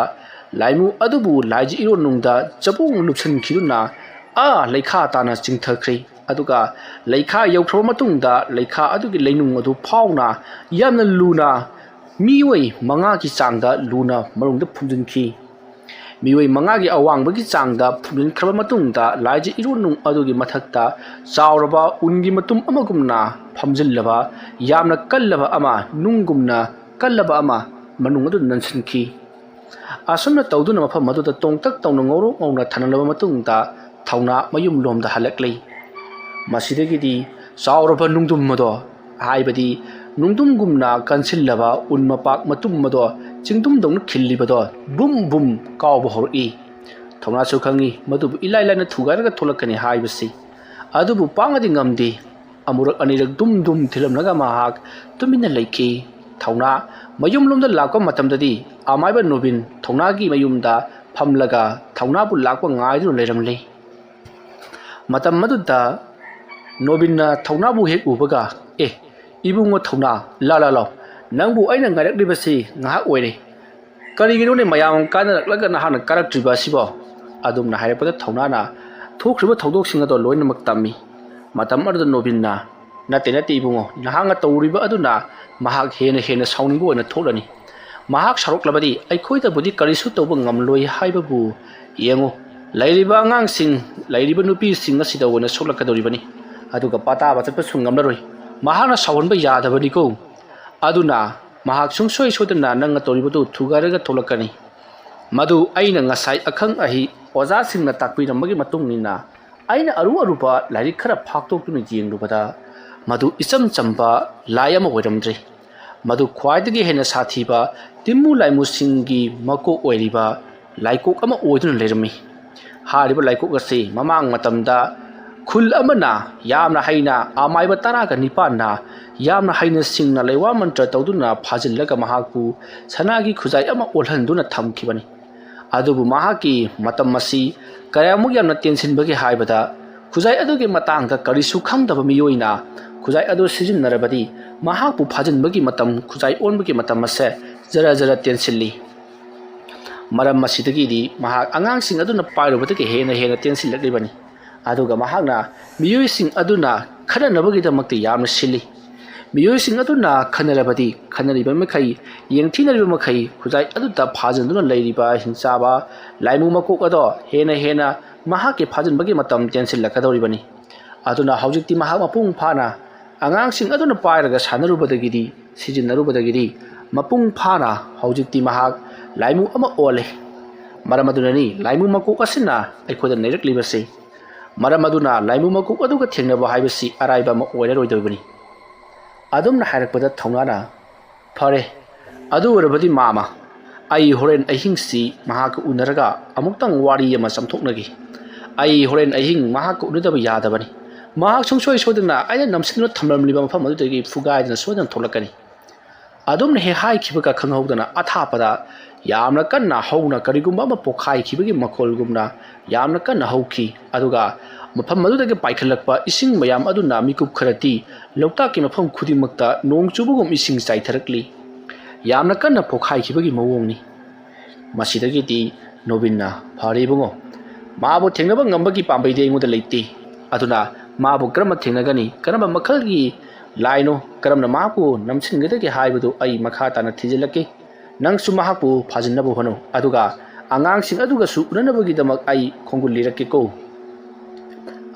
ꯂꯥꯏꯃꯨ ꯑꯗꯨꯕꯨ ꯂꯥꯏꯖ ꯏꯔꯣꯟ ꯅꯨꯡꯗ ꯆꯕꯨꯡ ꯂꯨꯞꯁꯤꯟꯈꯤꯗꯨꯅ ꯑꯥ ꯂꯩꯈꯥ ꯇꯥꯅ ꯆꯤꯡꯊꯈ꯭ꯔꯦ꯫ ꯑꯗꯨꯒ ꯂꯩꯈꯥ ꯌꯧꯈ꯭ꯔꯕ ꯃꯇꯨꯡꯗ ꯂꯩꯈꯥ ꯑꯗꯨꯒꯤ ꯂꯩꯅꯨꯡ ꯑꯗꯨ ꯐꯥꯎꯅ ꯌꯥꯝꯅ ꯂꯨꯅ ꯃꯤꯑꯣꯏ ꯃꯉꯥꯒꯤ ꯆꯥꯡꯗ ꯂꯨꯅ ꯃꯅꯨꯡꯗ ꯐꯨꯝꯖꯤꯟꯈꯤ꯫ ꯃꯤꯑꯣꯏ ꯃꯉꯥꯒꯤ ꯑꯋꯥꯡꯕꯒꯤ ꯆꯥꯡꯗ ꯐꯨꯝꯖꯤꯟꯈ꯭ꯔꯕ ꯃꯇꯨꯡꯗ, ꯂꯥꯏꯖ ꯏꯔꯨ ꯅꯨꯡ ꯑꯗꯨꯒꯤ ꯃꯊꯛꯇ ꯆꯥꯎꯔꯕ ꯎꯟꯒꯤ ꯃꯇꯨꯝ ꯑꯃꯒꯨꯝꯅ ꯐꯝꯖꯤꯜꯂꯕ ꯌꯥꯝꯅ ꯀꯜꯂꯕ ꯑꯃ, ꯅꯨꯡꯒꯨꯝꯅ ꯀꯜꯂꯕ ꯑꯃ ꯃꯅꯨꯡ ꯑꯗꯨꯗ ꯅꯟꯁꯤꯟꯈꯤ꯫ ꯑꯁꯨꯝꯅ ꯇꯧꯗꯨꯅ ꯃꯐꯝ ꯑꯗꯨꯗ ꯇꯣꯡꯇꯛ ꯇꯧꯅ ꯉꯧꯔꯣꯛ ꯉꯧꯅ ꯊꯅꯝꯂꯕ ꯃꯇꯨꯡꯗ, ꯊꯧꯅꯥ ꯃꯌꯨꯝꯂꯣꯝꯗ ꯍꯜꯂꯛꯂꯤ꯫ ꯃꯁꯤꯗꯒꯤꯗꯤ ꯆꯥꯎꯔꯕ ꯅꯨꯡꯗꯨꯝ ꯑꯗꯣ, ꯍꯥꯏꯕꯗꯤ ꯅꯨꯡꯗꯨꯝꯒꯨꯝꯅ ꯀꯟꯁꯤꯜꯂꯕ ꯎꯟ ꯃꯄꯥꯛ ꯃꯇꯨꯝ ꯑꯗꯣ, ꯆꯤꯡꯗꯨꯝꯗꯧꯅ ꯈꯤꯜꯂꯤꯕꯗꯣ ꯕꯨꯝ ꯕꯨꯝ ꯀꯥꯎꯕ ꯍꯧꯔꯛꯏ꯫ ꯊꯧꯅꯥꯁꯨ ꯈꯪꯏ ꯃꯗꯨꯕꯨ ꯏꯂꯥꯏ ꯂꯥꯏꯅ ꯊꯨꯒꯥꯏꯔꯒ ꯊꯣꯛꯂꯛꯀꯅꯤ ꯍꯥꯏꯕꯁꯤ, ꯑꯗꯨꯕꯨ ꯄꯥꯡꯉꯗꯤ ꯉꯝꯗꯦ꯫ ꯑꯃꯨꯔꯛ ꯑꯅꯤꯔꯛ ꯗꯨꯝ ꯗꯨꯝ ꯊꯤꯜꯂꯝꯂꯒ ꯃꯍꯥꯛ ꯇꯨꯃꯤꯟꯅ ꯂꯩꯈꯤ꯫ ꯊꯧꯅꯥ ꯃꯌꯨꯝꯂꯣꯝꯗ ꯂꯥꯛꯄ ꯃꯇꯝꯗꯗꯤ, ꯑꯃꯥꯏꯕ ꯅꯣꯕꯤꯟ ꯊꯧꯅꯥꯒꯤ ꯃꯌꯨꯝꯗ ꯐꯝꯂꯒ ꯊꯧꯅꯥꯕꯨ ꯂꯥꯛꯄ ꯉꯥꯏꯗꯨꯅ ꯂꯩꯔꯝꯂꯤ꯫ ꯃꯇꯝ ꯑꯗꯨꯗ ꯅꯣꯕꯤꯟꯅ ꯊꯧꯅꯥꯕꯨ ꯍꯦꯛ ꯎꯕꯒ, "ꯑꯦ, ꯏꯕꯨꯡꯉꯣ ꯊꯧꯅꯥ, ꯂꯥ ꯂꯥ ꯂꯥꯎ, ꯅꯪꯕꯨ ꯑꯩꯅ ꯉꯥꯏꯔꯛꯂꯤꯕꯁꯤ ꯉꯥꯏꯍꯥꯛ ꯑꯣꯏꯔꯦ꯫ ꯀꯔꯤꯒꯤꯅꯣꯅꯦ, ꯃꯌꯥꯝ ꯀꯥꯟꯅꯔꯛꯂꯒ ꯅꯍꯥꯛꯅ ꯀꯥꯔꯛꯇ꯭ꯔꯤꯕ ꯑꯁꯤꯕꯣ?" ꯑꯗꯨꯝꯅ ꯍꯥꯏꯔꯛꯄꯗ ꯊꯧꯅꯥꯅ ꯊꯣꯛꯈ꯭ꯔꯤꯕ ꯊꯧꯗꯣꯛꯁꯤꯡ ꯑꯗꯣ ꯂꯣꯏꯅꯃꯛ ꯇꯝꯃꯤ꯫ ꯃꯇꯝ ꯑꯗꯨꯗ ꯅꯣꯕꯤꯟꯅ, "ꯅꯠꯇꯦ, ꯅꯠꯇꯦ ꯏꯕꯨꯡꯉꯣ, ꯅꯍꯥꯛꯅ ꯇꯧꯔꯤꯕ ꯑꯗꯨꯅ ꯃꯍꯥꯛ ꯍꯦꯟꯅ ꯍꯦꯟꯅ ꯁꯥꯎꯅꯤꯡꯕ ꯑꯣꯏꯅ ꯊꯣꯛꯂꯅꯤ꯫ ꯃꯍꯥꯛ ꯁꯥꯎꯔꯛꯂꯕꯗꯤ ꯑꯩꯈꯣꯏꯗꯕꯨꯗꯤ ꯀꯔꯤꯁꯨ ꯇꯧꯕ ꯉꯝꯂꯣꯏ ꯍꯥꯏꯕꯕꯨ ꯌꯦꯡꯉꯨ꯫ ꯂꯩꯔꯤꯕ ꯑꯉꯥꯡꯁꯤꯡ, ꯂꯩꯔꯤꯕ ꯅꯨꯄꯤꯁꯤꯡ ꯑꯁꯤꯗ ꯑꯣꯏꯅ ꯁꯣꯛꯂꯛꯀꯗꯧꯔꯤꯕꯅꯤ꯫ ꯑꯗꯨꯒ ꯄꯥꯇꯥꯕ ꯆꯠꯄꯁꯨ ꯉꯝꯂꯔꯣꯏ꯫ ꯃꯍꯥꯛꯅ ꯁꯥꯎꯍꯟꯕ ꯌꯥꯗꯕꯅꯤꯀꯣ꯫ ꯑꯗꯨꯅ ꯃꯍꯥꯛ ꯁꯨꯡꯁꯣꯏ ꯁꯣꯏꯗꯅ ꯅꯪꯅ ꯇꯧꯔꯤꯕꯗꯨ ꯊꯨꯒꯥꯏꯔꯒ ꯊꯣꯛꯂꯛꯀꯅꯤ꯫ ꯃꯗꯨ ꯑꯩꯅ ꯉꯁꯥꯏ ꯑꯈꯪ ꯑꯍꯩ ꯑꯣꯖꯥꯁꯤꯡꯅ ꯇꯥꯛꯄꯤꯔꯝꯕꯒꯤ ꯃꯇꯨꯡ ꯏꯟꯅ ꯑꯩꯅ ꯑꯔꯨ ꯑꯔꯨꯕ ꯂꯥꯏꯔꯤꯛ ꯈꯔ ꯐꯥꯛꯇꯣꯛꯇꯨꯅ ꯌꯦꯡꯂꯨꯕꯗ, ꯃꯗꯨ ꯏꯆꯝ ꯆꯝꯕ ꯂꯥꯏ ꯑꯃ ꯑꯣꯏꯔꯝꯗ꯭ꯔꯦ꯫ ꯃꯗꯨ ꯈ꯭ꯋꯥꯏꯗꯒꯤ ꯍꯦꯟꯅ ꯁꯥꯊꯤꯕ ꯇꯤꯟꯃꯨ ꯂꯥꯏꯃꯨꯁꯤꯡꯒꯤ ꯃꯀꯣꯛ ꯑꯣꯏꯔꯤꯕ ꯂꯥꯏꯀꯣꯛ ꯑꯃ ꯑꯣꯏꯗꯨꯅ ꯂꯩꯔꯝꯃꯤ꯫ ꯍꯥꯏꯔꯤꯕ ꯂꯥꯏꯀꯣꯛ ꯑꯁꯤ ꯃꯃꯥꯡ ꯃꯇꯝꯗ ꯈꯨꯜ ꯑꯃꯅ ꯌꯥꯝꯅ ꯍꯩꯅ, ꯑꯃꯥꯏꯕ ꯇꯔꯥꯒ ꯅꯤꯄꯥꯟꯅ ꯌꯥꯝꯅ ꯍꯩꯅ ꯁꯤꯡꯅ ꯂꯩꯋꯥ ꯃꯟꯇ꯭ꯔ ꯇꯧꯗꯨꯅ ꯐꯥꯖꯤꯜꯂꯒ ꯃꯍꯥꯛꯄꯨ ꯁꯅꯥꯒꯤ ꯈꯨꯖꯥꯏ ꯑꯃ ꯑꯣꯜꯍꯟꯗꯨꯅ ꯊꯝꯈꯤꯕꯅꯤ꯫ ꯑꯗꯨꯕꯨ ꯃꯍꯥꯛꯀꯤ ꯃꯇꯝ ꯑꯁꯤ ꯀꯌꯥꯃꯨꯛ ꯌꯥꯝꯅ ꯇꯦꯟꯁꯤꯟꯕꯒꯦ ꯍꯥꯏꯕꯗ, ꯈꯨꯖꯥꯏ ꯑꯗꯨꯒꯤ ꯃꯇꯥꯡꯗ ꯀꯔꯤꯁꯨ ꯈꯪꯗꯕ ꯃꯤꯑꯣꯏꯅ ꯈꯨꯖꯥꯏ ꯑꯗꯨ ꯁꯤꯖꯤꯟꯅꯔꯕꯗꯤ, ꯃꯍꯥꯛꯄꯨ ꯐꯥꯖꯤꯟꯕꯒꯤ ꯃꯇꯝ, ꯈꯨꯖꯥꯏ ꯑꯣꯟꯕꯒꯤ ꯃꯇꯝ ꯑꯁꯦ ꯖꯔ ꯖꯔ ꯇꯦꯟꯁꯤꯜꯂꯤ꯫ ꯃꯔꯝ ꯑꯁꯤꯗꯒꯤꯗꯤ ꯃꯍꯥꯛ ꯑꯉꯥꯡꯁꯤꯡ ꯑꯗꯨꯅ ꯄꯥꯏꯔꯨꯕꯗꯒꯤ ꯍꯦꯟꯅ ꯍꯦꯟꯅ ꯇꯦꯟꯁꯤꯜꯂꯛꯂꯤꯕꯅꯤ꯫ ꯑꯗꯨꯒ ꯃꯍꯥꯛꯅ ꯃꯤꯑꯣꯏꯁꯤꯡ ꯑꯗꯨꯅ ꯈꯠꯅꯅꯕꯒꯤꯗꯃꯛꯇ ꯌꯥꯝꯅ ꯁꯤꯜꯂꯤ꯫ ꯃꯤꯑꯣꯏꯁꯤꯡ ꯑꯗꯨꯅ ꯈꯟꯅꯔꯕꯗꯤ, ꯈꯟꯅꯔꯤꯕ ꯃꯈꯩ, ꯌꯦꯡꯊꯤꯅꯔꯤꯕ ꯃꯈꯩ, ꯈꯨꯖꯥꯏ ꯑꯗꯨꯗ ꯐꯥꯖꯤꯟꯗꯨꯅ ꯂꯩꯔꯤꯕ ꯍꯤꯡꯆꯥꯕ ꯂꯥꯏꯃꯨ ꯃꯀꯣꯛ ꯑꯗꯣ ꯍꯦꯟꯅ ꯍꯦꯟꯅ ꯃꯍꯥꯛꯀꯤ ꯐꯥꯖꯤꯟꯕꯒꯤ ꯃꯇꯝ ꯇꯦꯟꯁꯤꯜꯂꯛꯀꯗꯧꯔꯤꯕꯅꯤ꯫ ꯑꯗꯨꯅ ꯍꯧꯖꯤꯛꯇꯤ ꯃꯍꯥꯛ ꯃꯄꯨꯡ ꯐꯥꯅ ꯑꯉꯥꯡꯁꯤꯡ ꯑꯗꯨꯅ ꯄꯥꯏꯔꯒ ꯁꯥꯟꯅꯔꯨꯕꯗꯒꯤꯗꯤ, ꯁꯤꯖꯤꯟꯅꯔꯨꯕꯗꯒꯤꯗꯤ ꯃꯄꯨꯡ ꯐꯥꯅ ꯍꯧꯖꯤꯛꯇꯤ ꯃꯍꯥꯛ ꯂꯥꯏꯃꯨ ꯑꯃ ꯑꯣꯜꯂꯦ꯫ ꯃꯔꯝ ꯑꯗꯨꯅꯅꯤ ꯂꯥꯏꯃꯨ ꯃꯀꯣꯛ ꯑꯁꯤꯅ ꯑꯩꯈꯣꯏꯗ ꯅꯩꯔꯛꯂꯤꯕꯁꯤ꯫ ꯃꯔꯝ ꯑꯗꯨꯅ ꯂꯥꯏꯃꯨ ꯃꯀꯣꯛ ꯑꯗꯨꯒ ꯊꯦꯡꯅꯕ ꯍꯥꯏꯕꯁꯤ ꯑꯔꯥꯏꯕ ꯑꯃ ꯑꯣꯏꯔꯔꯣꯏꯗꯧꯔꯤꯕꯅꯤ꯫ ꯑꯗꯨꯝꯅ ꯍꯥꯏꯔꯛꯄꯗ ꯊꯧꯅꯥꯅ, "ꯐꯔꯦ, ꯑꯗꯨ ꯑꯣꯏꯔꯕꯗꯤ ꯃꯥꯃ, ꯑꯩ ꯍꯣꯔꯦꯟ ꯑꯍꯤꯡꯁꯤ ꯃꯍꯥꯛꯀ ꯎꯅꯔꯒ ꯑꯃꯨꯛꯇꯪ ꯋꯥꯔꯤ ꯑꯃ ꯆꯝꯊꯣꯛꯅꯒꯦ꯫ ꯑꯩ ꯍꯣꯔꯦꯟ ꯑꯍꯤꯡ ꯃꯍꯥꯛꯀ ꯎꯅꯗꯕ ꯌꯥꯗꯕꯅꯤ꯫ ꯃꯍꯥꯛ ꯁꯨꯡꯁꯣꯏ ꯁꯣꯏꯗꯅ ꯑꯩꯅ ꯅꯝꯁꯤꯟꯗꯨꯅ ꯊꯝꯂꯝꯂꯤꯕ ꯃꯐꯝ ꯑꯗꯨꯗꯒꯤ ꯐꯨꯒꯥꯏꯗꯨꯅ ꯁꯣꯏꯗꯅ ꯊꯣꯛꯂꯛꯀꯅꯤ꯫" ꯑꯗꯨꯝꯅ ꯍꯦꯛ ꯍꯥꯏꯈꯤꯕꯒ ꯈꯪꯍꯧꯗꯅ ꯑꯊꯥꯞꯄꯗ ꯌꯥꯝꯅ ꯀꯟꯅ ꯍꯧꯅ ꯀꯔꯤꯒꯨꯝꯕ ꯑꯃ ꯄꯣꯈꯥꯏꯈꯤꯕꯒꯤ ꯃꯈꯣꯜꯒꯨꯝꯅ ꯌꯥꯝꯅ ꯀꯟꯅ ꯍꯧꯈꯤ꯫ ꯑꯗꯨꯒ ꯃꯐꯝ ꯑꯗꯨꯗꯒꯤ ꯄꯥꯏꯈꯠꯂꯛꯄ ꯏꯁꯤꯡ ꯃꯌꯥꯝ ꯑꯗꯨꯅ ꯃꯤꯀꯨꯞ ꯈꯔꯗꯤ ꯂꯣꯛꯇꯥꯛꯀꯤ ꯃꯐꯝ ꯈꯨꯗꯤꯡꯃꯛꯇ ꯅꯣꯡ ꯆꯨꯕꯒꯨꯝ ꯏꯁꯤꯡ ꯆꯥꯏꯊꯔꯛꯂꯤ꯫ ꯌꯥꯝꯅ ꯀꯟꯅ ꯄꯣꯈꯥꯏꯈꯤꯕꯒꯤ ꯃꯑꯣꯡꯅꯤ꯫ ꯃꯁꯤꯗꯒꯤꯗꯤ ꯅꯣꯕꯤꯟꯅ, "ꯐꯔꯦ ꯏꯕꯨꯡꯉꯣ, ꯃꯥꯕꯨ ꯊꯦꯡꯅꯕ ꯉꯝꯕꯒꯤ ꯄꯥꯝꯕꯩꯗꯤ ꯑꯩꯉꯣꯟꯗ ꯂꯩꯇꯦ꯫ ꯑꯗꯨꯅ ꯃꯥꯕꯨ ꯀꯔꯝꯅ ꯊꯦꯡꯅꯒꯅꯤ, ꯀꯔꯝꯕ ꯃꯈꯜꯒꯤ ꯂꯥꯏꯅꯣ, ꯀꯔꯝꯅ ꯃꯍꯥꯛꯄꯨ ꯅꯝꯁꯤꯟꯒꯗꯒꯦ ꯍꯥꯏꯕꯗꯨ ꯑꯩ ꯃꯈꯥ ꯇꯥꯅ ꯊꯤꯖꯤꯜꯂꯛꯀꯦ꯫ ꯅꯪꯁꯨ ꯃꯍꯥꯛꯄꯨ ꯐꯥꯖꯤꯟꯅꯕ ꯍꯣꯠꯅꯧ, ꯑꯗꯨꯒ ꯑꯉꯥꯡꯁꯤꯡ ꯑꯗꯨꯒꯁꯨ ꯎꯅꯅꯕꯒꯤꯗꯃꯛ ꯑꯩ ꯈꯣꯡꯒꯨꯜ ꯂꯤꯔꯛꯀꯦꯀꯣ꯫"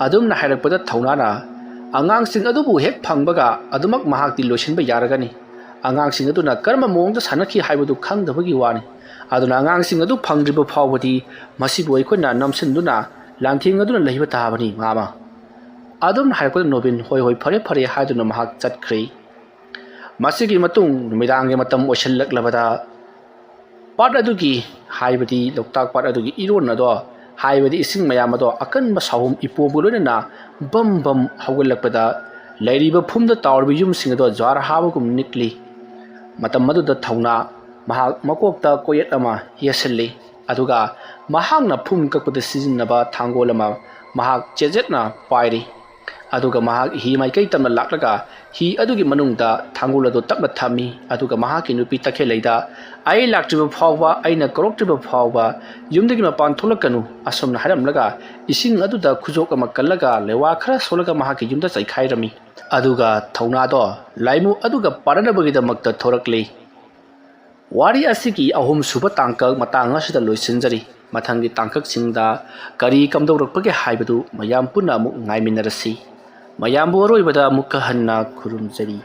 ꯑꯗꯨꯝꯅ ꯍꯥꯏꯔꯛꯄꯗ ꯊꯧꯅꯥꯅ ꯑꯉꯥꯡꯁꯤꯡ ꯑꯗꯨꯕꯨ ꯍꯦꯛ ꯐꯪꯕꯒ ꯑꯗꯨꯃꯛ ꯃꯍꯥꯛꯇꯤ ꯂꯣꯏꯁꯤꯟꯕ ꯌꯥꯔꯒꯅꯤ꯫ ꯑꯉꯥꯡꯁꯤꯡ ꯑꯗꯨꯅ ꯀꯔꯝꯕ ꯃꯑꯣꯡꯗ ꯁꯥꯟꯅꯈꯤ ꯍꯥꯏꯕꯗꯨ ꯈꯪꯗꯕꯒꯤ ꯋꯥꯅꯤ꯫ ꯑꯗꯨꯅ ꯑꯉꯥꯡꯁꯤꯡ ꯑꯗꯨ ꯐꯪꯗ꯭ꯔꯤꯕ ꯐꯥꯎꯕꯗꯤ ꯃꯁꯤꯕꯨ ꯑꯩꯈꯣꯏꯅ ꯅꯝꯁꯤꯟꯗꯨꯅ ꯂꯥꯟꯊꯦꯡꯅꯗꯨꯅ ꯂꯩꯕ ꯇꯥꯕꯅꯤ, ꯃꯥꯃ꯫ ꯑꯗꯨꯝꯅ ꯍꯥꯏꯔꯛꯄꯗ ꯅꯣꯕꯤꯟ, "ꯍꯣꯏ, ꯍꯣꯏ, ꯐꯔꯦ, ꯐꯔꯦ" ꯍꯥꯏꯗꯨꯅ ꯃꯍꯥꯛ ꯆꯠꯈ꯭ꯔꯦ꯫ ꯃꯁꯤꯒꯤ ꯃꯇꯨꯡ ꯅꯨꯃꯤꯗꯥꯡꯒꯤ ꯃꯇꯝ ꯑꯣꯏꯁꯤꯜꯂꯛꯂꯕꯗ ꯄꯥꯠ ꯑꯗꯨꯒꯤ, ꯍꯥꯏꯕꯗꯤ ꯂꯣꯛꯇꯥꯛ ꯄꯥꯠ ꯑꯗꯨꯒꯤ ꯏꯔꯣꯟ ꯑꯗꯣ, ꯍꯥꯏꯕꯗꯤ ꯏꯁꯤꯡ ꯃꯌꯥꯝ ꯑꯗꯣ ꯑꯀꯟꯕ ꯁꯥꯍꯨꯝ ꯏꯄꯣꯝꯒ ꯂꯣꯏꯅꯅ ꯕꯝ ꯕꯝ ꯍꯧꯒꯠꯂꯛꯄꯗ ꯂꯩꯔꯤꯕ ꯐꯨꯝꯗ ꯇꯥꯎꯔꯤꯕ ꯌꯨꯝꯁꯤꯡ ꯑꯗꯣ ꯖ꯭ꯋꯥꯔ ꯍꯥꯕꯒꯨꯝ ꯅꯤꯛꯂꯤ꯫ ꯃꯇꯝ ꯑꯗꯨꯗ ꯊꯧꯅꯥ ꯃꯍꯥꯛ ꯃꯀꯣꯛꯇ ꯀꯣꯌꯦꯠ ꯑꯃ ꯌꯦꯠꯁꯤꯜꯂꯤ꯫ ꯑꯗꯨꯒ ꯃꯍꯥꯛꯅ ꯐꯨꯝ ꯀꯛꯄꯗ ꯁꯤꯖꯤꯟꯅꯕ ꯊꯥꯡꯒꯣꯜ ꯑꯃ ꯃꯍꯥꯛ ꯆꯦꯖꯦꯠꯅ ꯄꯥꯏꯔꯤ꯫ ꯑꯗꯨꯒ ꯃꯍꯥꯛ ꯍꯤ ꯃꯥꯏꯀꯩ ꯇꯝꯅ ꯂꯥꯛꯂꯒ ꯍꯤ ꯑꯗꯨꯒꯤ ꯃꯅꯨꯡꯗ ꯊꯥꯡꯒꯣꯜ ꯑꯗꯨ ꯇꯞꯅ ꯊꯝꯃꯤ꯫ ꯑꯗꯨꯒ ꯃꯍꯥꯛꯀꯤ ꯅꯨꯄꯤ ꯇꯈꯦꯜꯂꯩꯗ, "ꯑꯩ ꯂꯥꯛꯇ꯭ꯔꯤꯕ ꯐꯥꯎꯕ, ꯑꯩꯅ ꯀꯧꯔꯛꯇ꯭ꯔꯤꯕ ꯐꯥꯎꯕ ꯌꯨꯝꯗꯒꯤ ꯃꯄꯥꯟ ꯊꯣꯛꯂꯛꯀꯅꯨ" ꯑꯁꯨꯝꯅ ꯍꯥꯏꯔꯝꯂꯒ ꯏꯁꯤꯡ ꯑꯗꯨꯗ ꯈꯨꯖꯣꯛ ꯑꯃ ꯀꯜꯂꯒ ꯂꯩꯋꯥ ꯈꯔ ꯁꯣꯜꯂꯒ ꯃꯍꯥꯛꯀꯤ ꯌꯨꯝꯗ ꯆꯥꯏꯈꯥꯏꯔꯝꯃꯤ꯫ ꯑꯗꯨꯒ ꯊꯧꯅꯥꯗꯣ ꯂꯥꯏꯃꯨ ꯑꯗꯨꯒ ꯄꯥꯟꯅꯅꯕꯒꯤꯗꯃꯛꯇ ꯊꯣꯔꯛꯂꯤ꯫ ꯋꯥꯔꯤ ꯑꯁꯤꯒꯤ ꯑꯍꯨꯝꯁꯨꯕ ꯇꯥꯡꯀꯛ ꯃꯇꯥꯡ ꯑꯁꯤꯗ ꯂꯣꯏꯁꯤꯟꯖꯔꯤ꯫ ꯃꯊꯪꯒꯤ ꯇꯥꯡꯀꯛꯁꯤꯡꯗ ꯀꯔꯤ ꯀꯝꯗꯧꯔꯛꯄꯒꯦ ꯍꯥꯏꯕꯗꯨ ꯃꯌꯥꯝ ꯄꯨꯟꯅ ꯑꯃꯨꯛ ꯉꯥꯏꯃꯤꯟꯅꯔꯁꯤ꯫ ꯃꯌꯥꯝꯕꯨ ꯑꯔꯣꯏꯕꯗ ꯑꯃꯨꯛꯀ ꯍꯟꯅ ꯈꯨꯔꯨꯝꯖꯔꯤ꯫